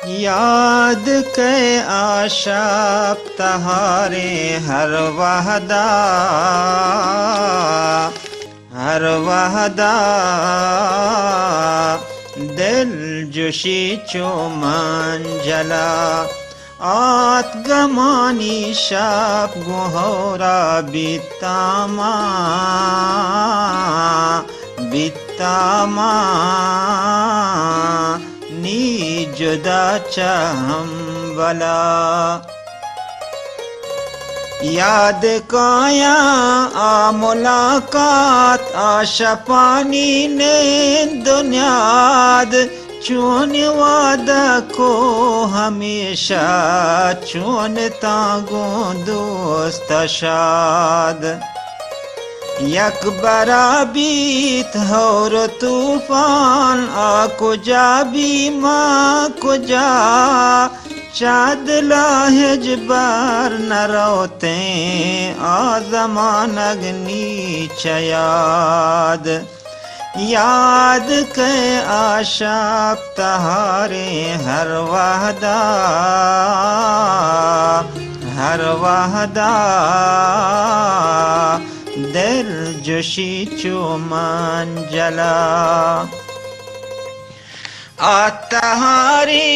یاد کئے آ شپ تہاریں ہر وہدا، ہر وہدا دل جوشی چو منجلا۔ آتگمانی شپ گوں ہورا بیتاما، بیتاما نی جدا چہ ہمبلا۔ یاد کایاں آ ملاقات، آ شپانی نند و نیاد، چون وعدہ کو ہمیشہ، چون تاں گوں دوست شاد۔ یک برا بیت ہور و طوفان، آ کجا بی ما کجا، چہ دلا ہچبر نہ روتیں آ زمانگ نی چہ یاد۔ یاد کئے آ شپ تہاریں ہر وہدا، ہر وہدا دل جوشی چو منجلا۔ آ تہاری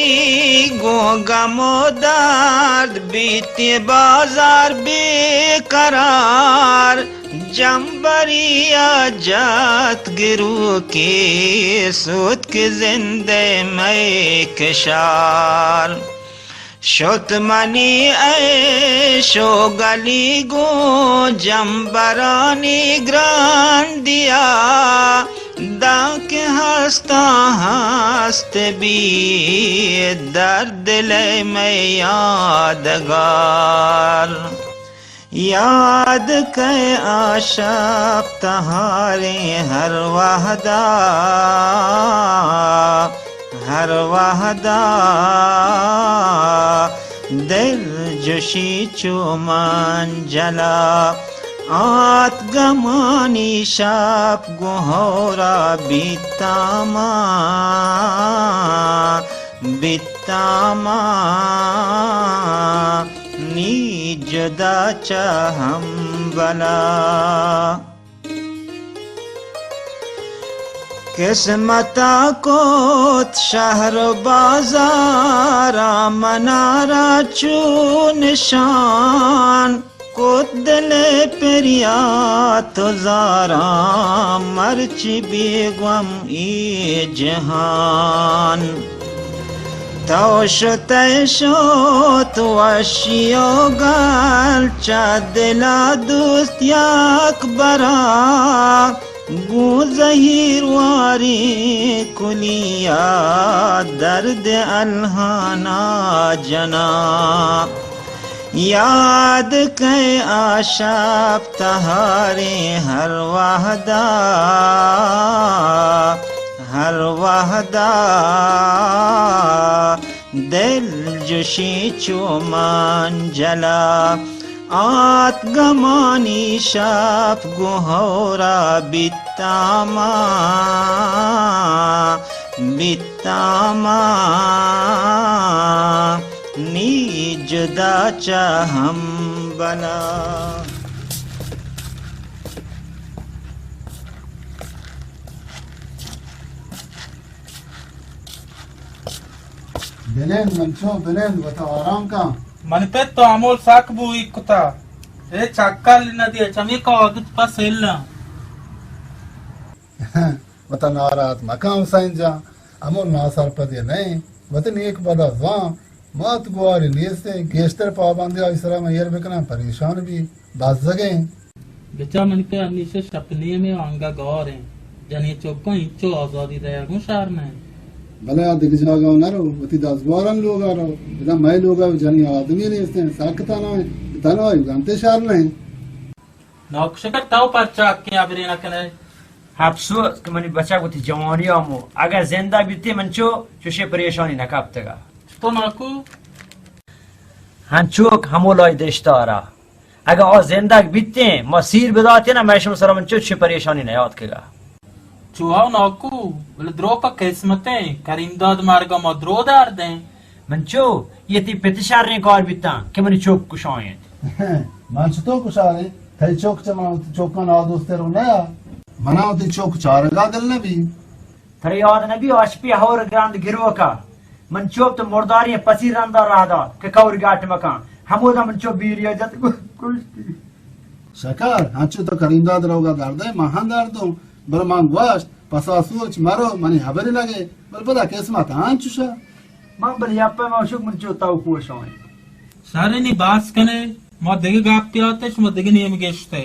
گوں غم و درد بیت بازار بے قرار، جمبری ء جت گروکی سوتک زندئے مئے کشار۔ شت منی عیش و گلی گوں جمبرانی گران دیا، دانکہ ہستاں ہست بی در دل مئے یادگار۔ یاد کئے آ شپ تہاریں ہر وہدا، ہر وہدا دل جوشی چو منجلا۔ آتگمانی شپ گوں ہورا بیتاما، بیتاما نی جدا چہ ہمبلا۔ قسمتا کت شہر و بازارا منارا چو نشان، کت دل پریات و زاراں مرچی بیگوم ای جہان۔ تو شتئے شت وشی و گل چہ دلا دوست یک برا، گوں زہیر واریں کلیا درد الہانا جنا۔ یاد کئے آ شپ تہاریں ہر وہدا، ہر وہدا دل جوشی چو منجلا۔ آتگمانی شپ گوں ہورا بیتاما، بیتاما نی جدا چہ ہمبلا۔ بنند من چو بنند، وتا آرام کن۔ من پت تو امول سک بوئی کتا۔ اے چکل ندی، چمی کا عادت پس ہلنا۔ وتا ناراحت مکن حسین جان، امول ناسرپدے نئیں، وتی نیک بدا زان، مات گواری نیستیں، گیشتر پابندی آئی سرا من ایر بکناں پریشان بی، بزگیں۔ بچا منی پہ ہمیشہ شپ نیمے و انگہ گار انت۔ جنی چکاں انچو آزادی دیا گوں شہر نہ انت۔ بلے آ دگہ جاگہ نہ رو، وتی دزگوارانی لوگا رو۔ ادا مئے لوگا جنی آدمی نیست انت، سک تنہا انت، تنہا انت، گنتے شہر نہ انت۔ ناکو شکر تو پرچا حقیں ہبرے نہ کنئے؟ افسوس کہ منی بچک وتی جوانی آمو، اگر زندہ بیتے من چو چوشیں پریشانی نہ کپتگا۔ تو ناکو؟ ہنچوک ہمو لائی دشتارا۔ اگاں آ زندگ بیتیں، ما سیر بداتیں نا، مئے شمئے سرا من چو چے پریشانی نیاتکگا۔ چو آو ناکو، بلے درو پہ قسمتیں، کریم داد مرگا ما درو دردیں، من چو، یہ تئی پت شریں کار بیتاں کہ منی چوک کشائینت۔ من چطور کشائیں؟ تئی چوک چہ من وتی چوکاں نادوستر نہ یا؟ منا وتی چوک چارگا دل نہ بی۔ ترا یاد نہ بی، آ شپی ہور گراند گروکا من چوپ تو مرداری پسی رندا راہ دا کہ کور گاٹ مکان۔ ہمودا من چوپ بیریا جت کشتی۔ شکر، انچو تو کرینداد روگا دردے، من ہم دردوں، بلے من گوشت، پسا سوچ مرو، منی حبری لگے، بلے پدا قسمت انچوشا۔ من بلے یپے ما شک من چو تو پوشاں۔ سارے نی باس کنے، ما دگہ گپی آتے، شما دگہ نیم گشتے۔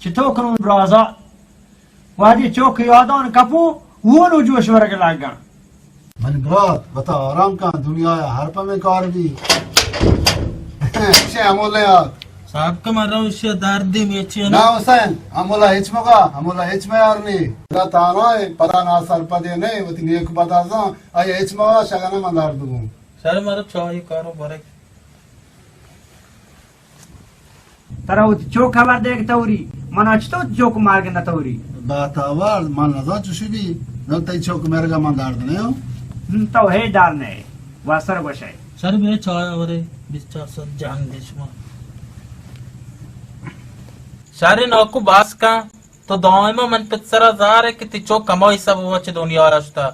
چطور کنون برازا؟ وہدی چوک یادان کپو، ہون و جوش ورگ لگا۔ من برات، بتا آرام کن، دنیا ہر پمے کار بی۔ چے امول یاد؟ صاحب کہ من روشی دردی میچی نہ۔ نہ حسین، امولا ہچ مگا، امولا ہچ میار نی۔ پدا تانا ہے، پدا نا سرپدے نہیں، وتی نیک بدا زان، آیا ہچ مگا شگنا من درد گوں۔ سر مرا چاہی کارو برک۔ ترا وتی چوک خبر دے کہ توری، من اچ تو چوک مارگ نہ توری۔ بات آور، من نزان چوشی بی، نو تئی چوک مرگا من درد نیو۔ ہم، تو ہے دار نہ، واسر گوشے۔ سر بے چاہ ورے، بیست چار سد جان دے شما۔ سر ناکو باس کن، تو دائما من پت سرا زار ہے کہ تی چوک کمائی سب وچ دنیا رشتا۔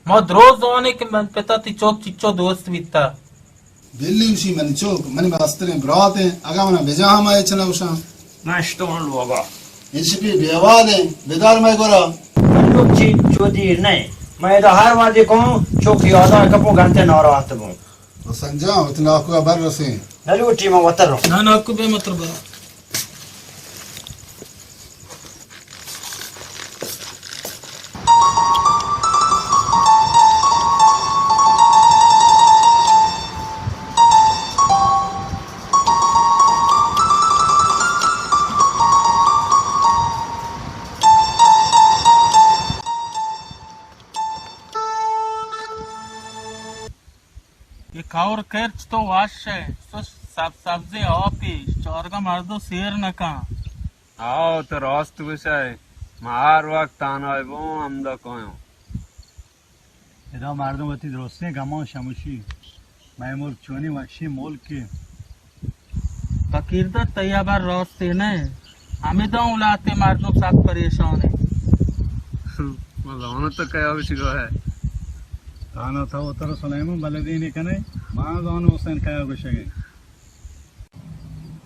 ما درو زانے کہ من پتا تی چوک چچو دوست بیتا۔ بلی گوشی منی چوک، منی مستریں برات ہیں، اگاں منا بجا ہم آئے چنا گوشاں۔ من اشتون لوگا۔ انشپی بیواد ہیں، بدار مئے گورا۔ لوگ چی چو دیر نہیں، میں ادا ہر وادی کہوں، چوک یادا کپو گھنٹے ناراحت بوں۔ حسن جان، وتی ناکو ء بر رسیں۔ نہ لوٹی من وتر رو۔ نہ ناکو بے متر برو۔ یہ کور کرچ تو وش ہے، سس سب سبزیں آپی، چارگا مردو سیر نکن۔ آو، تو راست گوشئے، ما ہر وقت تانای بوں ہمدا کایوں۔ ادا مردم وتی درستیں گمان شموشی، مئے ملک چونی وشی ملکے۔ فقیر داد، تئی ہبر راستے نہ، ہمدا اوں لہتے مردم سک پریشان انت۔ من زاناں تو کیا گوشگا ئے۔ تانا تو وتر سلیمان بلدینے کنے، ما زانوں حسین کیا گوشگے۔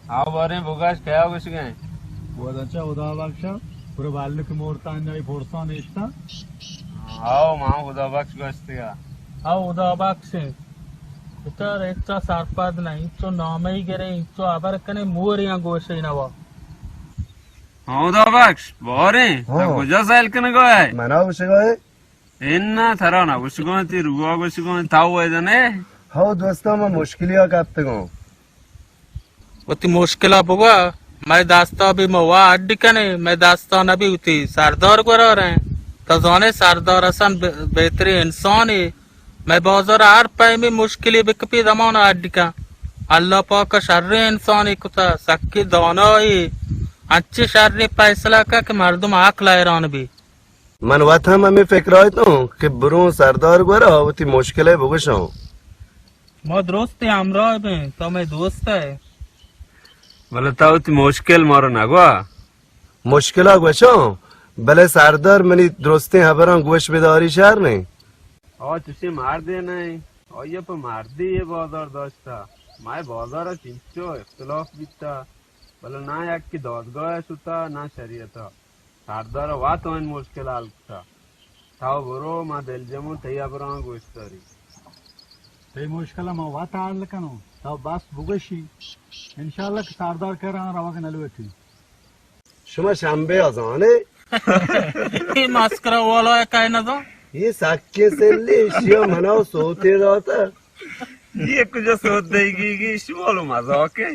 ہاں باریں بگش کیا گوشگے۔ ودنچا خدا بخشا، پورا بالک مورتا انجائی پورسان اشتا۔ ہاں، ما خدا بخش گوشتگا۔ ہاں، خدا بخش۔ پتر، ہچا سرپد نہ، انچو نامہ ای گرے، انچو ہبر کنے، موریاں گوشے نوا۔ ہاں، خدا بخش، باریں، تو ہاں۔ کجا سیل کنگا ئے؟ منا گوشگا ئے؟ اناں، ترا نہ گوشگاں، تی روحا گوشگاں، تو ویدنے؟ ہاں، دوستاں، من مشکلیا کپتگاں۔ وتی مشکلا بگوا، مئے دستا بی ما وا اڈ کنے، مئے دستا نبی وتی سردار گورا رئیں۔ تو زانے سردار حسن بہ-، بہترین انسانے۔ مئے بازار ہر پیمیں مشکلے بکپی دمان اڈ کن۔ اللہ پاک شریں انسانے کتا، سکی دانائی، انچی شریں فیصلہ کن کہ مردم عقل حیران بی۔ من وت ہم ہمے فکرا اتوں کہ بروں سردار گورا وتی مشکلے بگوشاں۔ ما درست ہمراہ بیں، تو مئے دوست ئے۔ بلے تو وتی مشکل مارا نگوا۔ مشکلا گوشاں، بلے سردار منی درستیں ہبراں گوش بداری شر نیں۔ آ چشیں مردے نہ، آئی پہ مردی یہ بازار داشتا۔ مئے بازار چنچو اختلاف بیتا، بلے نہ یکی دادگاہ شتا، نہ شریعتا۔ سردار ء وت آئین مشکل حل کتا۔ تو برو، ما دلجموں تئی ہبراں گوش داری۔ تئی مشکل ء ما وت حل کنوں، تو بس بگوشی۔ انشاءاللہ کہ سردار کرا روگ نہ لوٹی۔ شما شمبے ء زانے؟ اے مسکرا والا ء کئے نہ زان؟ اے سکیں سلی، اشیا منا سوتے داتا۔ اے کجا سوت دیگی گی، شما لو مزاکے۔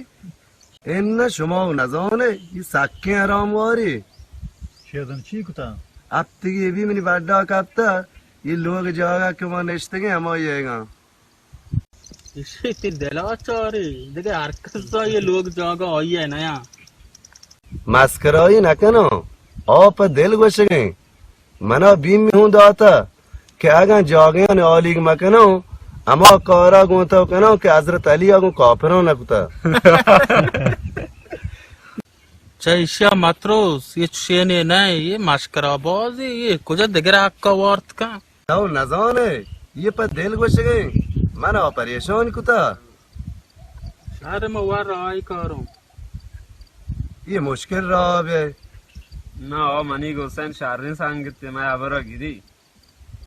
اناں، شما و نزانے، اے سکیں حرام واری۔ شیطان چی کتا؟ ہفتگی بی منی بڈا کپتا، اے لوگ جاگا کہ ما نشتگیں ہما ایگاں۔ اشی تی دلا چاری، دگہ ہر کسا اے لوگ جاگا آئی ء نیاں۔ مسکرائی نہ کناں، آ پہ دل گوشگیں۔ منا بیمی ہوں داتا کہ اگاں جاگہانی آلیگ مکناں، ہما کارا گوں تو کناں کہ حضرت علی ءَ گوں کافراں نہ کتا۔ چہ ایشی ءَ متروس، اے چشینے نہ، اے مشکرا بازے، اے کجا دگرے حقا وارت کن۔ تو نزانے، اے پہ دل گوشگیں، منا پریشان کتا۔ شر، ما ور آئی کاروں۔ اے مشکل راہ بے۔ نہ، او منی گوسن شریں سنگتے، مئے ہبرا گری۔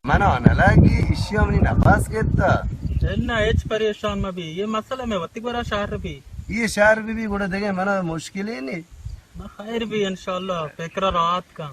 منا نہ لگی، ایشی ءَ منی نفس گپتا۔ اناں، ہچ پریشان مہ بی، اے مسئلہ مئے وتی گورا شر بی۔ اے شر بی بی، گڑا دگہ منا مشکلے نی۔ نہ، خیر بی، انشاءاللہ، فکر راحت کن۔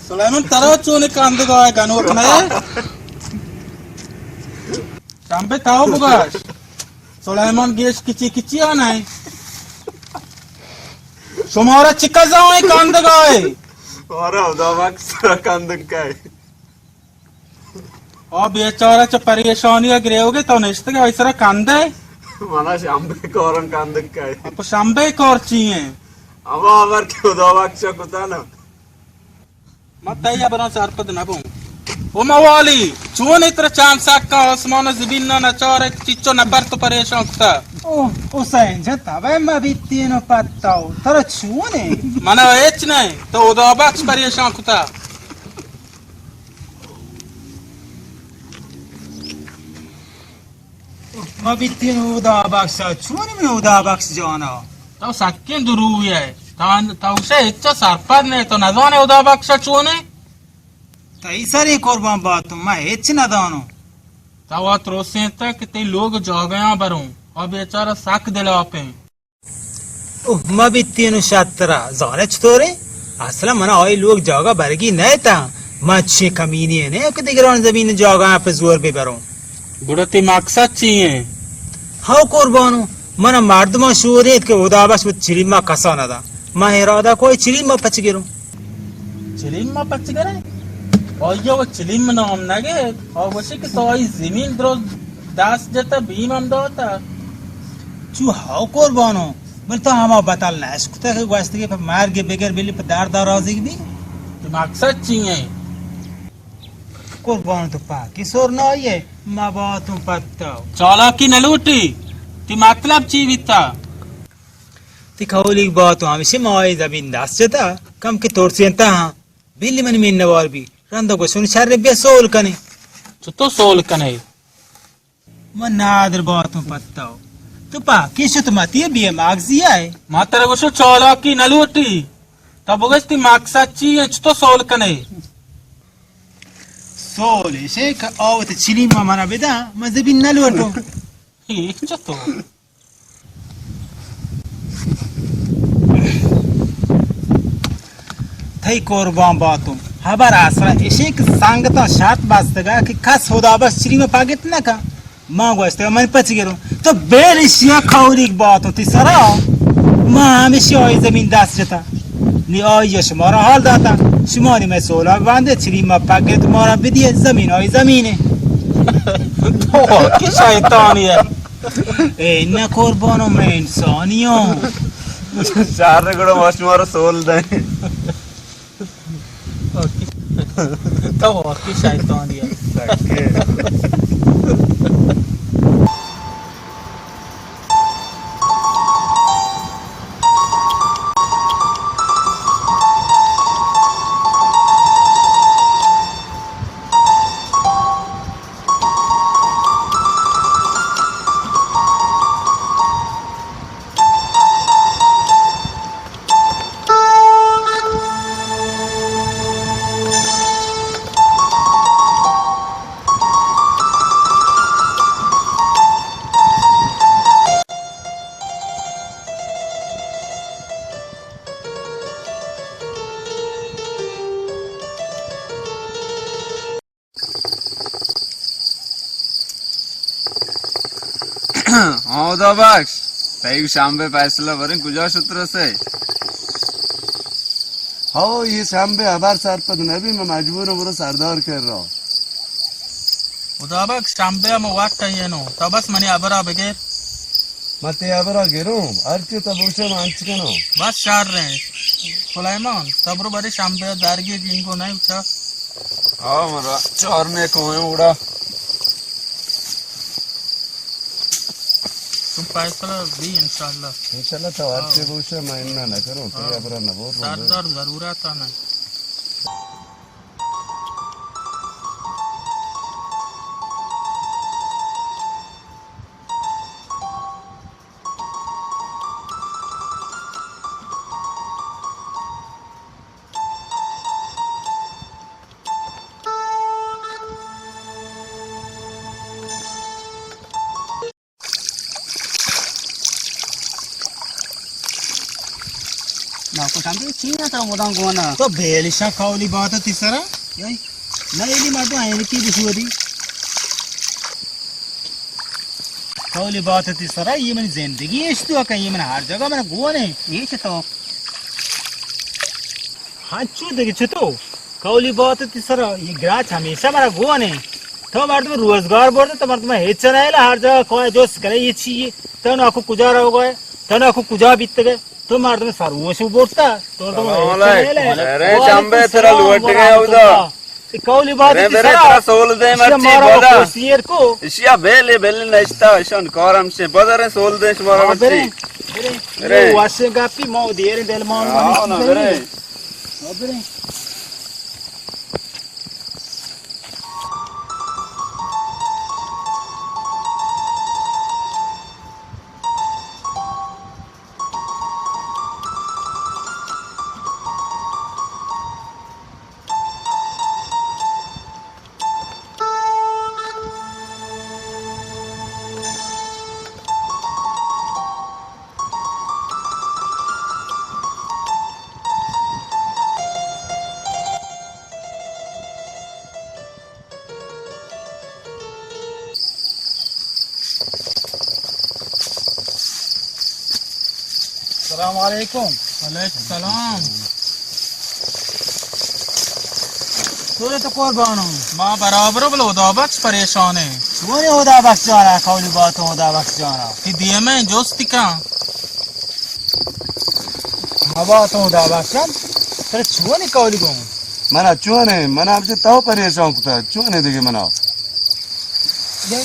سلیمان، ترا چون کندگا ئے، گنوک نہ ئے؟ شمبے، تاو بگش۔ سلیمان گیش کچی کچی آ نہ ئے۔ شمارا چکا زاویں کندگا ئے؟ آرا، خدا بخش، سرا کندگ کئے؟ آ بیچارہ چہ پریشانی ءَ گریوگے، تو نشتگ ئے، آئی سرا کندے؟ منا شمبے کارن کندگ کئے؟ اپا شمبے کار چی ایں؟ ہما ہبر کہ خدا بخش ءَ کتا نا۔ ما تئی ہبراں سرپد نہ بوں۔ او موالی، چون اے ترا چم سکا، آسمان ءُ زمین ءَ نچارے، چچو نپر تو پریشان کتا۔ او حسین جان، تبے مہ بیتین ءُ پتاو، ترا چون اے؟ منا ہچ نہ، تو خدا بخش پریشان کتا۔ ما بیتین ہدا بخش ءَ، چون من ہدا بخش جانا؟ تو سکیں دروی ئے۔ تو، تو اسے ہچ سرپد نہ ئے، تو نزانے ہدا بخش چون اے؟ تئی سریں قربان باتوں، ما ہچ ندانوں۔ تو وت روسینتا کہ تئی لوگ جاگہاں بروں، آ بیچارہ سک دلاپیں۔ اوہ، ما بیتین و شترا، زانے چطورے؟ اصلا منا آئی لوگ جاگہ برگی نئیتا۔ ما چشیں کمینی نے کہ دگران زمین جاگہ پہ زور ببروں۔ گڑا تئی مقصد چی ایں؟ ہو قربانو، منا مردمان شوریت کہ ہدا بخش وت چلیما کسا ندا۔ ما ارادہ کوئی چلیما پچ گروں۔ چلیما پچ گرے؟ آیا و چلیم نام نگیت؟ آ گوشی کہ تو آئی زمین درست دست جتا، بیم ہم داتا۔ چو ہو قربانو، بل تو ہما بتل نہ اشکتا کہ گوشتگی پہ مرگ بگر بلی پہ درد راضی بی؟ تو مقصد چی ایں؟ قربان تو پاکی سور نہ آئیے، ما باتوں پتو۔ چالاکی نہ لوٹی، تی مطلب چی بیتا؟ تی قولی باتوں ہمیشہ ما آئی زمین دست جتا، کم کہ ترسینتا ہاں، بلی منی منوار بی، رندا گوشون شر بیا سول کنے۔ چطور سول کنے؟ من نادر باتوں پتو۔ تو پاکی شت متی بے ماغزی آئے۔ ما ترا گوشو چالاکی نہ لوٹی۔ تو بگوش تی مقصد چی ایں، چطور سول کنے؟ سول ایشے کہ آوت چلیما منا بدا، من زمین نہ لوٹوں۔ اے چطور؟ تئی قربان باتوں۔ ہبر اصلا ایشی کہ سنگتاں شرط بستگا کہ کس ہدا بخش چلیما پگت نہ کن۔ ما گوشتگا من پچ گروں۔ تو بیر ایشیا قولیگ باتوں تی سرا۔ ما ہمیشی آئی زمین دست جتا۔ نی آئی شمارا حال داتا۔ شما نی میں سولا باندے چلیما پگت مارا بدیے، زمین آئی زمینے۔ تو کہ شیطانی ہے۔ اے نہ قربانو، میں انسانی ہوں۔ شر گڑا ما شمارا سول دیں۔ تو واقعی شیطانی ہے۔ ہاں، ہدا بخش، تئی شمبے فیصلہ بریں کجا شت رسے؟ ہو، یہ شمبے ہبر سرپد نبی، میں مجبور ہوں برو سردار کر رہا۔ ہدا بخش، شمبے ہم وقت ہے نو، تو بس منی ہبرا بگر۔ من تئی ہبرا گروں، ہر چی تو بوشے من انچ کنوں۔ بس شر رہے۔ سلیمان، تو برو برے شمبے درگی جنگو نہیں اچھا۔ ہاں، مرا چار نے کوئیں اڑا۔ تم فیصلہ بھی انشاءاللہ۔ انشاءاللہ تو ہر ہاں۔ چی بوشے میں انہ نہ کروں، تو ہاں۔ یہ ہبرا نہ بول رہا۔ سردار ضرورت ہے نا۔ ناکو شمبے چی نہ تو مدام گوانا۔ تو بیلشا کولی بات تی سرا؟ یای، نہ ایلی مردم اینکی بشودی۔ کولی بات تی سرا، یہ منی زندگی اشتو کہ یہ من ہر جگہ من گونے۔ یہ چطور؟ ہنچو دگہ چتو؟ کولی بات تی سرا، یہ گراچ ہمیشہ مرا گونے۔ تو مردم روزگار برد، تو مردم ہچ نہ ایلا، ہر جگہ کوئی جوست کرے یہ چی ہے؟ تو ناکو کجا رو گئے؟ تو ناکو کجا بیت گئے؟ تو مردم سروش برتا، تو مردم سلام ہچ نہ علیکم۔ ایلا۔ ارے وعلیکم چمبے ترا السلام لوٹ گئے ورحمۃ اودا۔ اللہ۔ یہ کولی بات ارے تی برے سرا، ترا سول دے اشیا مرچی مارا بودا۔ پوسیر کو۔ اشیا بیلے بیلے نشتا، اشان کارم سے بدرے سول دے شمارا ہاں، مرچی۔ برے، برے۔ برے۔ یہ واسے گپی مو دیر دل مان ہاں، مان نا، برے۔ ہاں، برے۔ السلام علیکم۔ وعلیکم السلام۔ تو تو قربانوں۔ ما برابر بلو، ہدا بخش پریشان ہے۔ چونی ہدا بخش جانا، کولی باتوں ہدا بخش جانا۔ کہ دیمیں جوستی کن۔ ما باتوں ہدا بخشم، ترا چونی کولی گوں؟ منا چونے، منا ہمچے تو پریشان کتا، چونے دگہ منا۔ جے،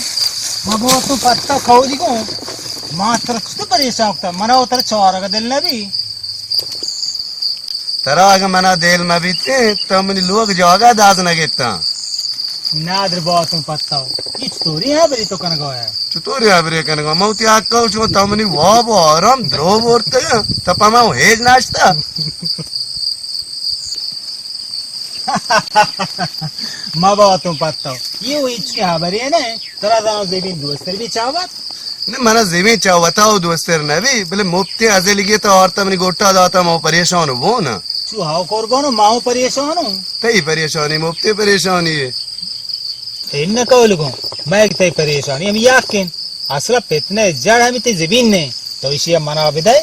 ما باتوں پتا کولی گوں، ما ترا چتو پریشان کتا، منا و ترا چارگ دل نبی۔ ترا اگہ منا دل مبیتیں، تو منی لوگ جاگہ داز نگیتاں۔ نادر باتوں پتاو۔ اے چطوری ہبرے تو کنگا ہے؟ چطوری ہبرے کنگا؟ من وتی حق ءَ شما تو منی واب و آرام درو برتگ۔ تو پہ من ہیچ ناشتا۔ ما باتوں پتاو۔ یہ وہ ہیچ کے ہبرے نہ۔ ترا زاناں زمین دوستر بی چاوت؟ نہ، منا زمین چاوتا و دوستر نہ بی، بلے مپتیں ازلگی تو آرتا منی گوٹا داتا، ما پریشان بون۔ چو ہاو قربانو، ما ہوں پریشان ہوں۔ تئی پریشانی مپتیں پریشانی ہے۔ تئی نہ قول گوں، میں کہ تئی پریشانی ہم یقین۔ اصلا فتنہ جڑ ہمیں تئی زمین نے، تو اسی منا بدے۔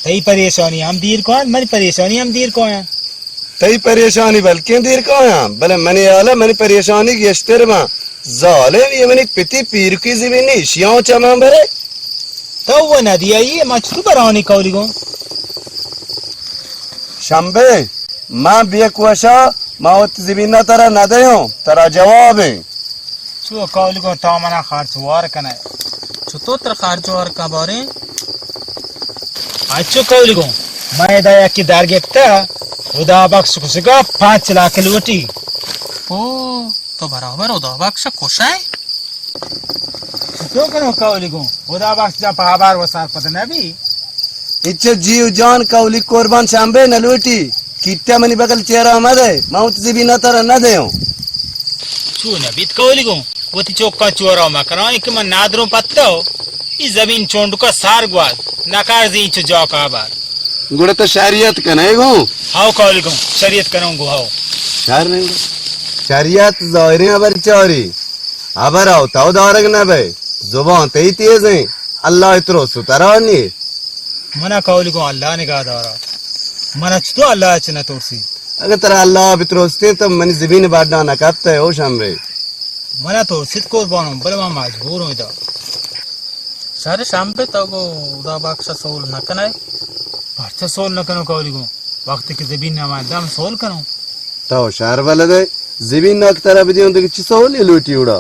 تئی پریشانی ہم دیر کوان، منی پریشانی ہم دیر کوان۔ تئی پریشانی بلکیں دیر کایاں، بلے منی حیال ءَ منی پریشانی گیشتر باں۔ ظالم، یہ منی پتی پیرکی زمین، ایشیاں چمان برے۔ تو وہ ندی آئی، ما چتو برانی قولی گوں؟ شمبے، ما بے کوشا، ما وت زمین نہ ترا نہ دیوں، ترا جواب ہیں۔ چو قولی گوں تو منا خرچ وار کنے؟ چو تو تر خرچ وار کن باریں؟ اچو قولی گوں، میں ادا یکی در گپتا، ہدا بخش کشگا پانچ لاکھ لوٹی۔ او، تو برابر ہدا بخش کشائے؟ چطور کنو قولی گوں؟ ہدا بخش جان پہ ہبر و سرپد نبی۔ اچو جی و جان قولی قربان شمبے نلوٹی۔ کیتیا منی بغل چہرہ مدے، من وت زمین ترا نہ دیوں۔ چو نبیت قولی گوں، وتی چوکاں چورا مکناں کہ من نادروں پتو، ای زمین چونڈکا سار گواز، نکار زین چو جا کابار۔ گڑا تو شریعت کنے گوں؟ ہاو قولی گوں، شریعت کنوں گوں ہاو۔ شر نہیں۔ شریعت ظاہریں ہبر چاری۔ ہبر آو، تو دارگ نہ بئے۔ زبان تئی تیز ایں، اللہ ءَ ترس ترا نی۔ منا قولی گوں اللہ نگاہ دارا، منا چتو اللہ چ نہ ترسی؟ اگہ ترا اللہ بترستے تو منی زمین بڈا نہ کپتہ او شمبے۔ منا ترسیت قربانوں، بلے من مجبور اوں ادا۔ شر شمبے، تو گو ادا بخش سول نہ کنئے؟ پرچہ سول نہ کنوں قولی گوں؟ وقتی کہ زمین نہ ماں دم سول کنوں۔ تو شر بلدے، زمین ناک ترا بدیوں دگہ چی سولی لوٹی اڑا؟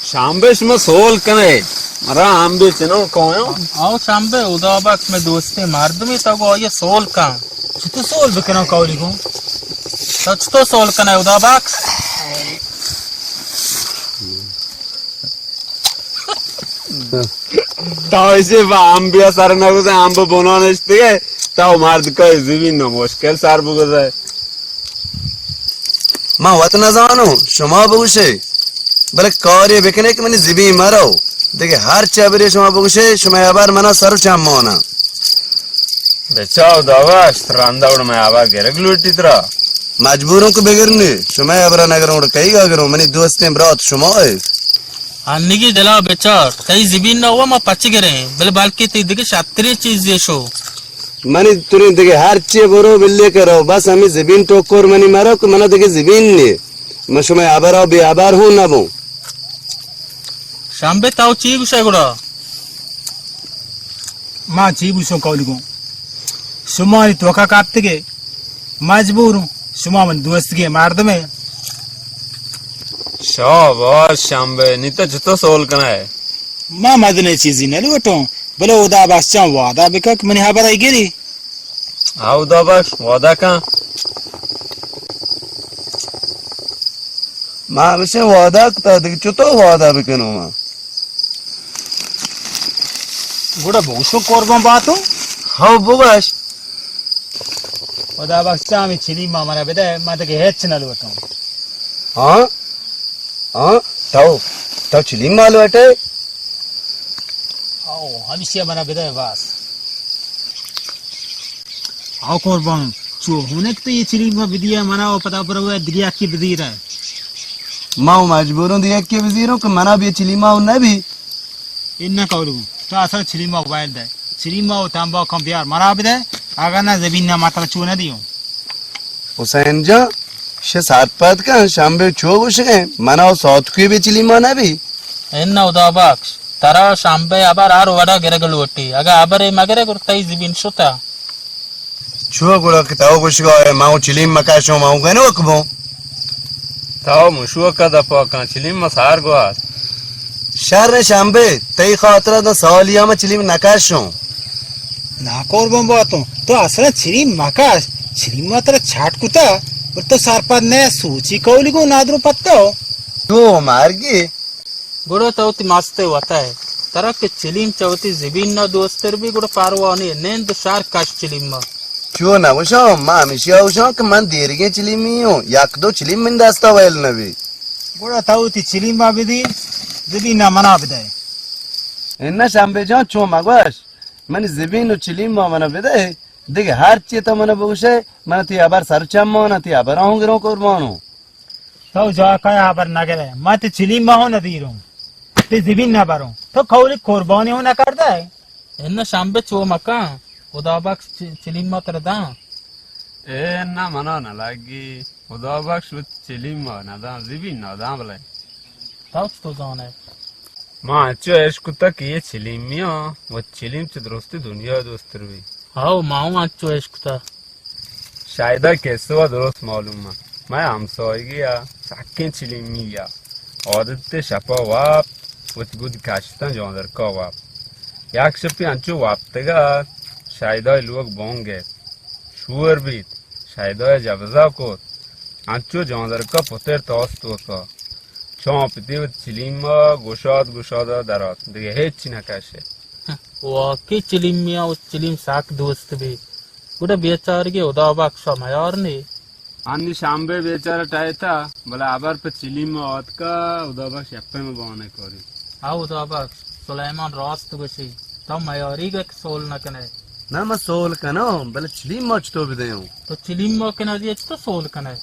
شمبے شما سول کنئے، مرا ہم بی چنو کویوں۔ آؤ شمبے، ادا بخش میں دوستی مردمی، تو گو آئیے سول کن۔ چتو سول بکنوں قولی گوں؟ تو چتو سول کنئے ادا بخش؟ تو ایشی با ہم بیا سر نگوزے، ہم بہ بنان اشتگے، تو مرد کئی زمین نو مشکل سر بگوزے۔ من وت نزانوں، شما بگوشے، بلے کارے بکنے کہ منی زمین مرو۔ دگہ ہر چی برے شما بگوشے، شما ہبر منا سر و چمانا۔ بچا ادا بخش، رندا وڑ میں ہبر گرگ لوٹی ترا۔ مجبوروں کہ بگرنی، شما ہبرا نگروں وڑ کئی گا گروں، منی دوستیں برات شما ہے۔ انگی دلا بچار، تئی زمین نہ ہوا ما پچ گریں، بلے بلکہ تئی دگہ شتریں چیزے شو۔ منی ترین دگہ ہر چی برو بلے کرو، بس ہمیں زمین ٹوکر منی مرو کہ منا دگہ زمین نی۔ من شما ہبرا بے ہبر ہوں نہ بوں۔ شمبے تو چی گوشے گڑا؟ ما چی گوشوں قولی گوں؟ شما نی توکا کپتگے، مجبور ہوں، شما من دوستگے مردمے۔ شاباش شمبے، نی تو چتو سول کنئے؟ ما مزنیں چیزی نہ لوٹوں، بلے ادا بخش چاں وعدہ بکا کہ منی ہبر ءَ گری۔ ہاں، ادا بخش، وعدہ کن۔ ما ہمیشہ وعدہ کتا، دگہ چتو وعدہ بکنوں ما؟ گڑا بگوشو قربان باتوں۔ ہاں، بگوش۔ ادا بخش چاں ہمیں چلیما منا بدے، ما دگہ ہچ نہ لوٹوں۔ ہاں؟ ہاں؟ تو، تو چلیما لوٹے؟ او، ہمیشہ منا بدے بس۔ او قربان، چو ہونک تو یہ چلیما بدیا منا و پدا برو دگہ یکی بزیرے۔ ما و مجبوروں دگہ یکی بزیروں کہ منا بی چلیما و نبی۔ اناں قولی گوں، تو اصل چلیما ویل دے۔ چلیما و تمباکاں بیار منا بدے، اگر نہ زمین نہ ما ترا چو نہ دیوں۔ حسین جان، شے سرپد کن، شمبے چو گوشگیں، منا و ساتکوی بی چلیما نبی۔ اناں ادا بخش، ترا شمبے ہبر ہر وڑا گرگ لوٹی، اگہ ہبرے مگرے گڑا تئی زمین شتا۔ چو گڑا کہ تو گوشگا ئے، ما و چلیم مکشوں، ما و گنوک بوں۔ تو مشوک دپا کن، چلیم ما سار گوات۔ شر شمبے، تئی خاطرا داں سالیا ما چلیم نکشوں۔ نا قربان باتوں، تو اصلا چلیم مکش، چلیم ما ترا چھٹ کتا، پر تو سرپد نہ سوچی قولی گوں نادرو پتو۔ تو مرگی۔ گڑا تو وتی مست ء وت ء۔ ترا کہ چلیم چہ وتی زبین ء دوستر بی، گڑا پرواہ نی، نند شر کش چلیم ء۔ چو نہ گوشاں، ما ہمیشی ء گوشاں کہ من دیرگیں چلیمی اوں، یک دو چلیم من دست ء ویل نہ بی۔ گڑا تو وتی چلیم ء بدی، زبین ء منا بدئے۔ اناں شمبے جان، چو مگوش، منی زبین و چلیم ء منا بدئے، دگہ ہر چی تو منا بگوشئے، من تئی ہبر سر چماناں، تئی ہبراں ہوں گروں قربانوں۔ تو جاکای ہبر نگرئے، من تئی چلیم ء ہوں ندیروں، تئی زبین نبروں۔ تو قولی قربانی ہوں نکردئے۔ اناں شمبے چو مکن، خدا بخش چ-، چلیم ء ترا داں۔ اے اناں منا نہ لگی، خدا بخش وت چلیم ء نداں، زبین نداں بلے۔ تو چتو زانئے؟ ما انچو عشق کتگ کہ اے چلیمی آں، وت چلیم چہ درستی دنیا ء دوستر بی۔ ہو، ما ہوں انچو عشق کتگ۔ شاہدہ کسہ ء درست معلوم انت۔ مئے ہمساہگے ء سکیں چلیمی ء عادت ء شپ ء وپت، وتی گد کشتاں جاندرکا وپت۔ یک شپے انچو وپتگ ات، شاہدہ ء لوگ بانگ ات۔ شور بیت، شاہدہ ء جبزہ کت، انچو جاندرکا پترت آس توکا۔ چاں پتی وتی چلیم ء گشاد گشاد ء درات، دگہ ہچی نہ کشت۔ واقعی چلیمی ء چلیم سک دوست بی۔ گڑا بیچارگی ہدا بخش ء میار نی۔ انی شمبے بیچارہ ٹہیتا، بلے ہبر پہ چلیم ء آتکا، ہدا بخش یپے میں بانے کوری۔ ہاں ہدا بخش، سلیمان راست گوشی، تو میاری گہ سول نہ کنے۔ نہ، من سول کنوں، بلے چلیم ء چتو بدیوں؟ تو چلیم ء کہ نہ دیئے، چتو سول کنے؟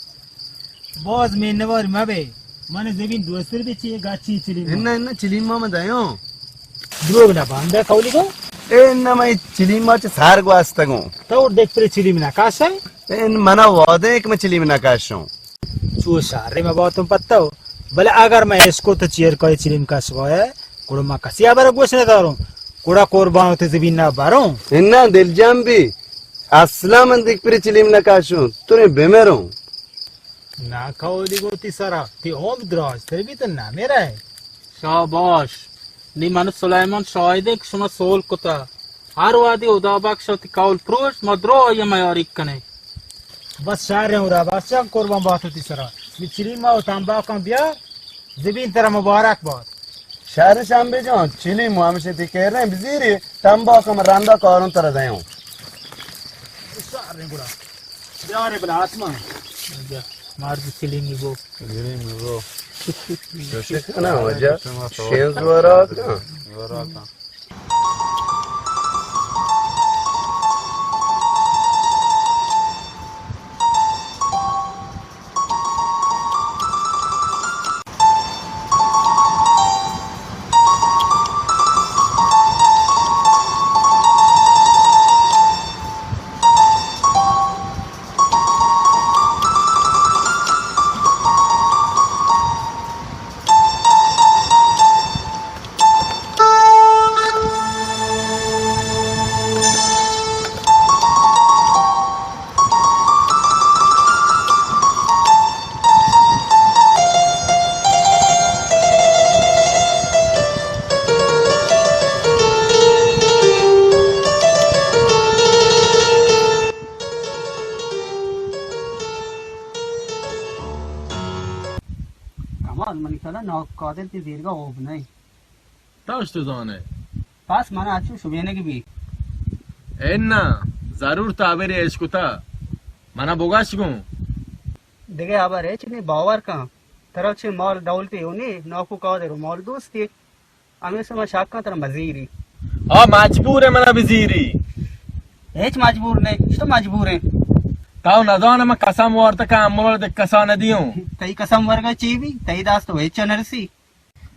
باز مینوار مبے، من زمین دوستر بی چی گاچی چلیم؟ انہ، انہ، چلیم ما من دیوں۔ دروگ نہ باندہ کولی کو؟ اے انہ، من چلیم ما چہ سار گواستگوں۔ تو دیکھ پر چلیم نہ کاشے؟ اے انہ، منا وعدہ ہے کہ من چلیم نہ کاشوں۔ چو شارے ما باتوں پتہ ہو۔ بلے اگر من اشکو تو چیر کوئی چلیم کاش گوئے، گڑا ما کسی آبر گوش نہ داروں۔ گڑا قربان تے زمین نہ باروں۔ انہ، دل جان بی۔ اصلا من دیکھ پر چلیم نہ کاشوں۔ تو نے بمروں۔ نا کولی گوں تی سرا، تی عمر دراج تر بیت، نہ میرا ہے۔ شاباش۔ نی من سلیمان شاہدیں کہ شما سول کتا۔ ہر وادی خدا بخش تی قول پروش، ما درو آئی میاری کنے۔ بس شہر ہیں خدا بخش، قربان بات تی سرا۔ نی چلی ما و تنباکاں بیار، زمین ترا مبارک بات۔ شہر شنبے جان، چلی ما ہمشہ تی کہہ رہے ہیں، بزیری تنباکاں من رندا کاروں ترا دیوں۔ شہر ہیں گڑا۔ بیارے بلا آسمان۔ مرد سلینگی بو۔ سلینگی بو۔ چوشے کنا وجہ؟ شین زورا کنا۔ کمال منی سالا نوک قادر تی زیرگا اوب نہیں۔ تاش تو زانے۔ پس من اچو شبینگ بی۔ اے نا، ضرور تا ابرے اشکتا۔ منا بگاش گوں۔ دگہ ابر ہچ نی، باور کن۔ ترا چہ مال دولتے ہونی، ناکو قادر و مال دوستی۔ ہمیشہ من شک کن ترا مزیری۔ آ مجبور ہے منا بزیری۔ ہچ مجبور نہیں، تو مجبور ہے۔ تاو نزان من قسم وارتا کہ امول دے کسا ندیوں۔ تئی قسم ورگا چی بی؟ تئی دست و ہچ نرسی۔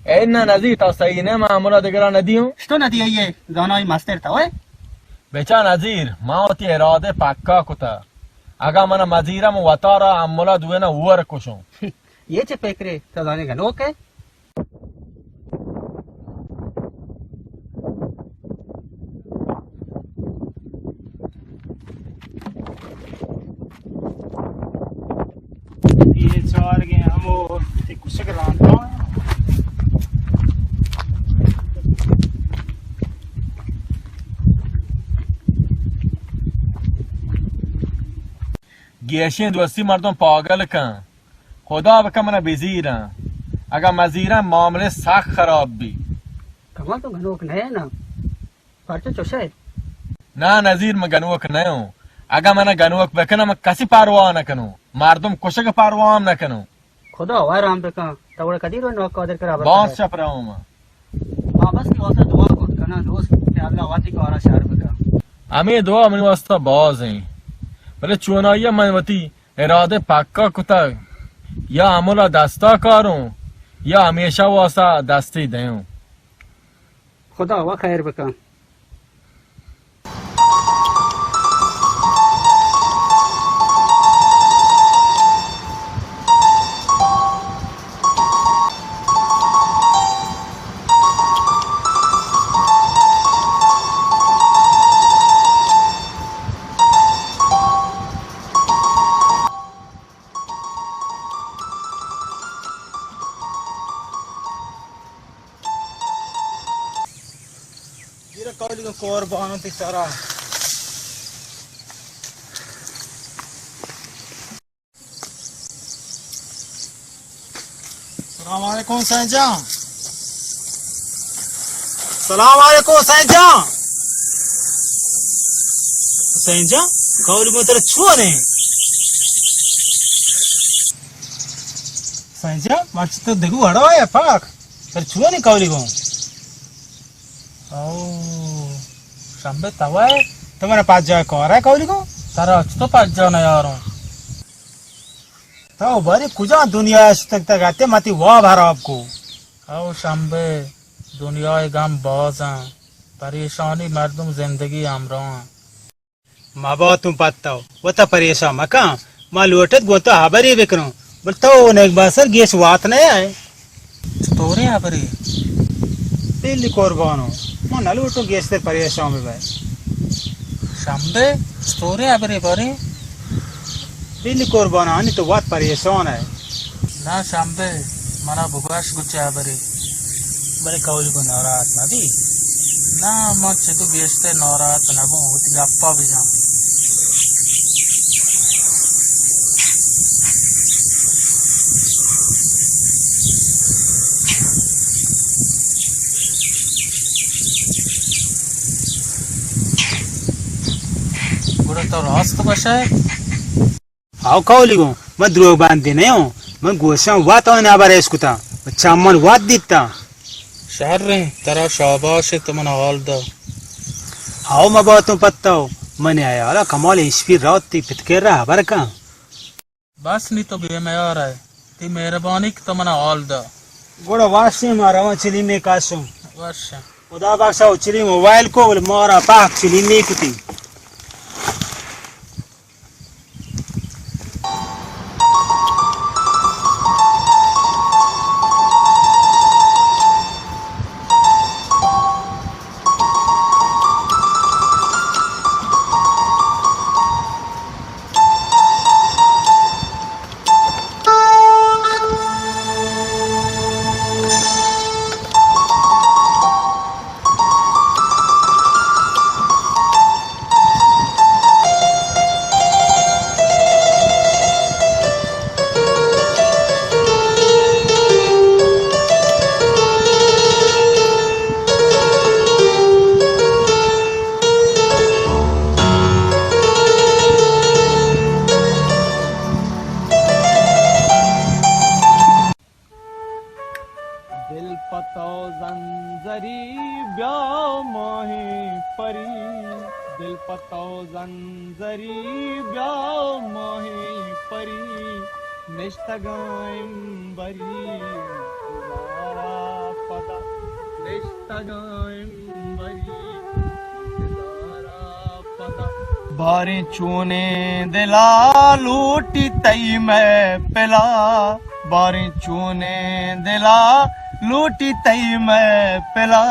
اے نہ نزیر، تو صحیح نہ، من امولا دگرا ندیوں۔ شتو ندی ئے، زانائی مستر تو ئے۔ بچا نزیر، ما وتی ارادہ پکا کتا۔ اگا من مزیرم وتارا امولا دوینا اور کشوں۔ یہ چه فکرے؟ تو زانے گنوک ئے؟ یہ چار گئے ہم وہ تے کشک رانتا۔ گیشیں دوستی مردم پاگل کن۔ خدا بکن منا بزیرن۔ اگا مزیرن معاملے سخت خراب بی۔ کمال تو گنوک نہ ئے نا؟ پرچا چوش ئے؟ نا نزیر، من گنوک نہ اوں۔ اگا منا گنوک بکنن، من کسی پرواہ نہ کنوں۔ مردم کشگ پرواہ ہم نہ کنوں۔ خدا ورحم بکن۔ تو وڑا کدی رو نوک قادر کرا برکت باز ہے۔ شپ رہوں من۔ ہاں، بس تی واسطہ دعا کت کناں دوست کہ اللہ وتی کارا شر بکن۔ ہمے دعا منی واسطہ باز ہیں۔ بلے چونائی من وتی ارادہ پکا کتگ، یا امولا دستا کاروں، یا ہمیشہ واسطہ دستی دیوں۔ خدا وا خیر بکن۔ گیرا کولی کو قربان تی سرا۔ سلام علیکم سائیں جان۔ سلام علیکم سائیں جان۔ سائیں جان، کولی کو ترا چو نے؟ سائیں جان، مرچی تو دگو ہڑا ہے پاک۔ ترا چونی کولی گوں؟ او، شمبے توائے، تو منا پجا کارا کولی گوں؟ ترا چتو پجا نیاروں؟ تو بری کجا دنیا شتگ تک اتے متی واب حراب کو۔ او شمبے، دنیا گم بازاں، پریشانی مردم زندگی ہمراہاں۔ مبا تو پتو، وتا پریشان مکن۔ ما لوٹت گوں تو ہبرے بکنوں، بل تو نیک باسر گیش وات نہ ئے۔ چطورے ہبرے؟ بلی قربانو، ما نہ لوٹوں گیشتر پریشان ببئے۔ شمبے، چطورے ہبرے بارے؟ بلی قربانو، ہنی تو وات پریشان ئے۔ نا شمبے، منا بگوش گچے ہبرے۔ بلے کولی کو ناراحت مبی۔ نا، من چہ تو گیشتر ناراحت نبوں، وتی گپا بجن۔ گڑا تو راست گوشئے؟ ہاو کولی گوں، من دروگ بندی نہ اوں۔ من گوشاں وت آئی ہبر اش کتاں و چمن وت دیتاں۔ شریں، ترا شاباش، تو منا حال دا۔ ہاو مبا تو پتو، منی حیالا کمال اشپی روت تی پت کرا ہبر کن۔ بس نی تو بے میار ئے، تی مہربانی کہ تو منا حال دا۔ گڑا واشیں ما رواں چلیمے کاشوں۔ واشیں۔ خدا بخشا و چلی موبائل کو، بلے مارا پاک چلیمے کتی۔ دل پہ تو زنزری بیا ماہیں پری، دل پہ تو زنزری بیا ماہیں پری، نشتگاں امبری انتظارا پدا، نشتگاں امبری انتظارا پدا۔ باریں چونیں دلا لوٹی تئی محفلا، باریں چونیں دلا لوٹی تئی محفلا،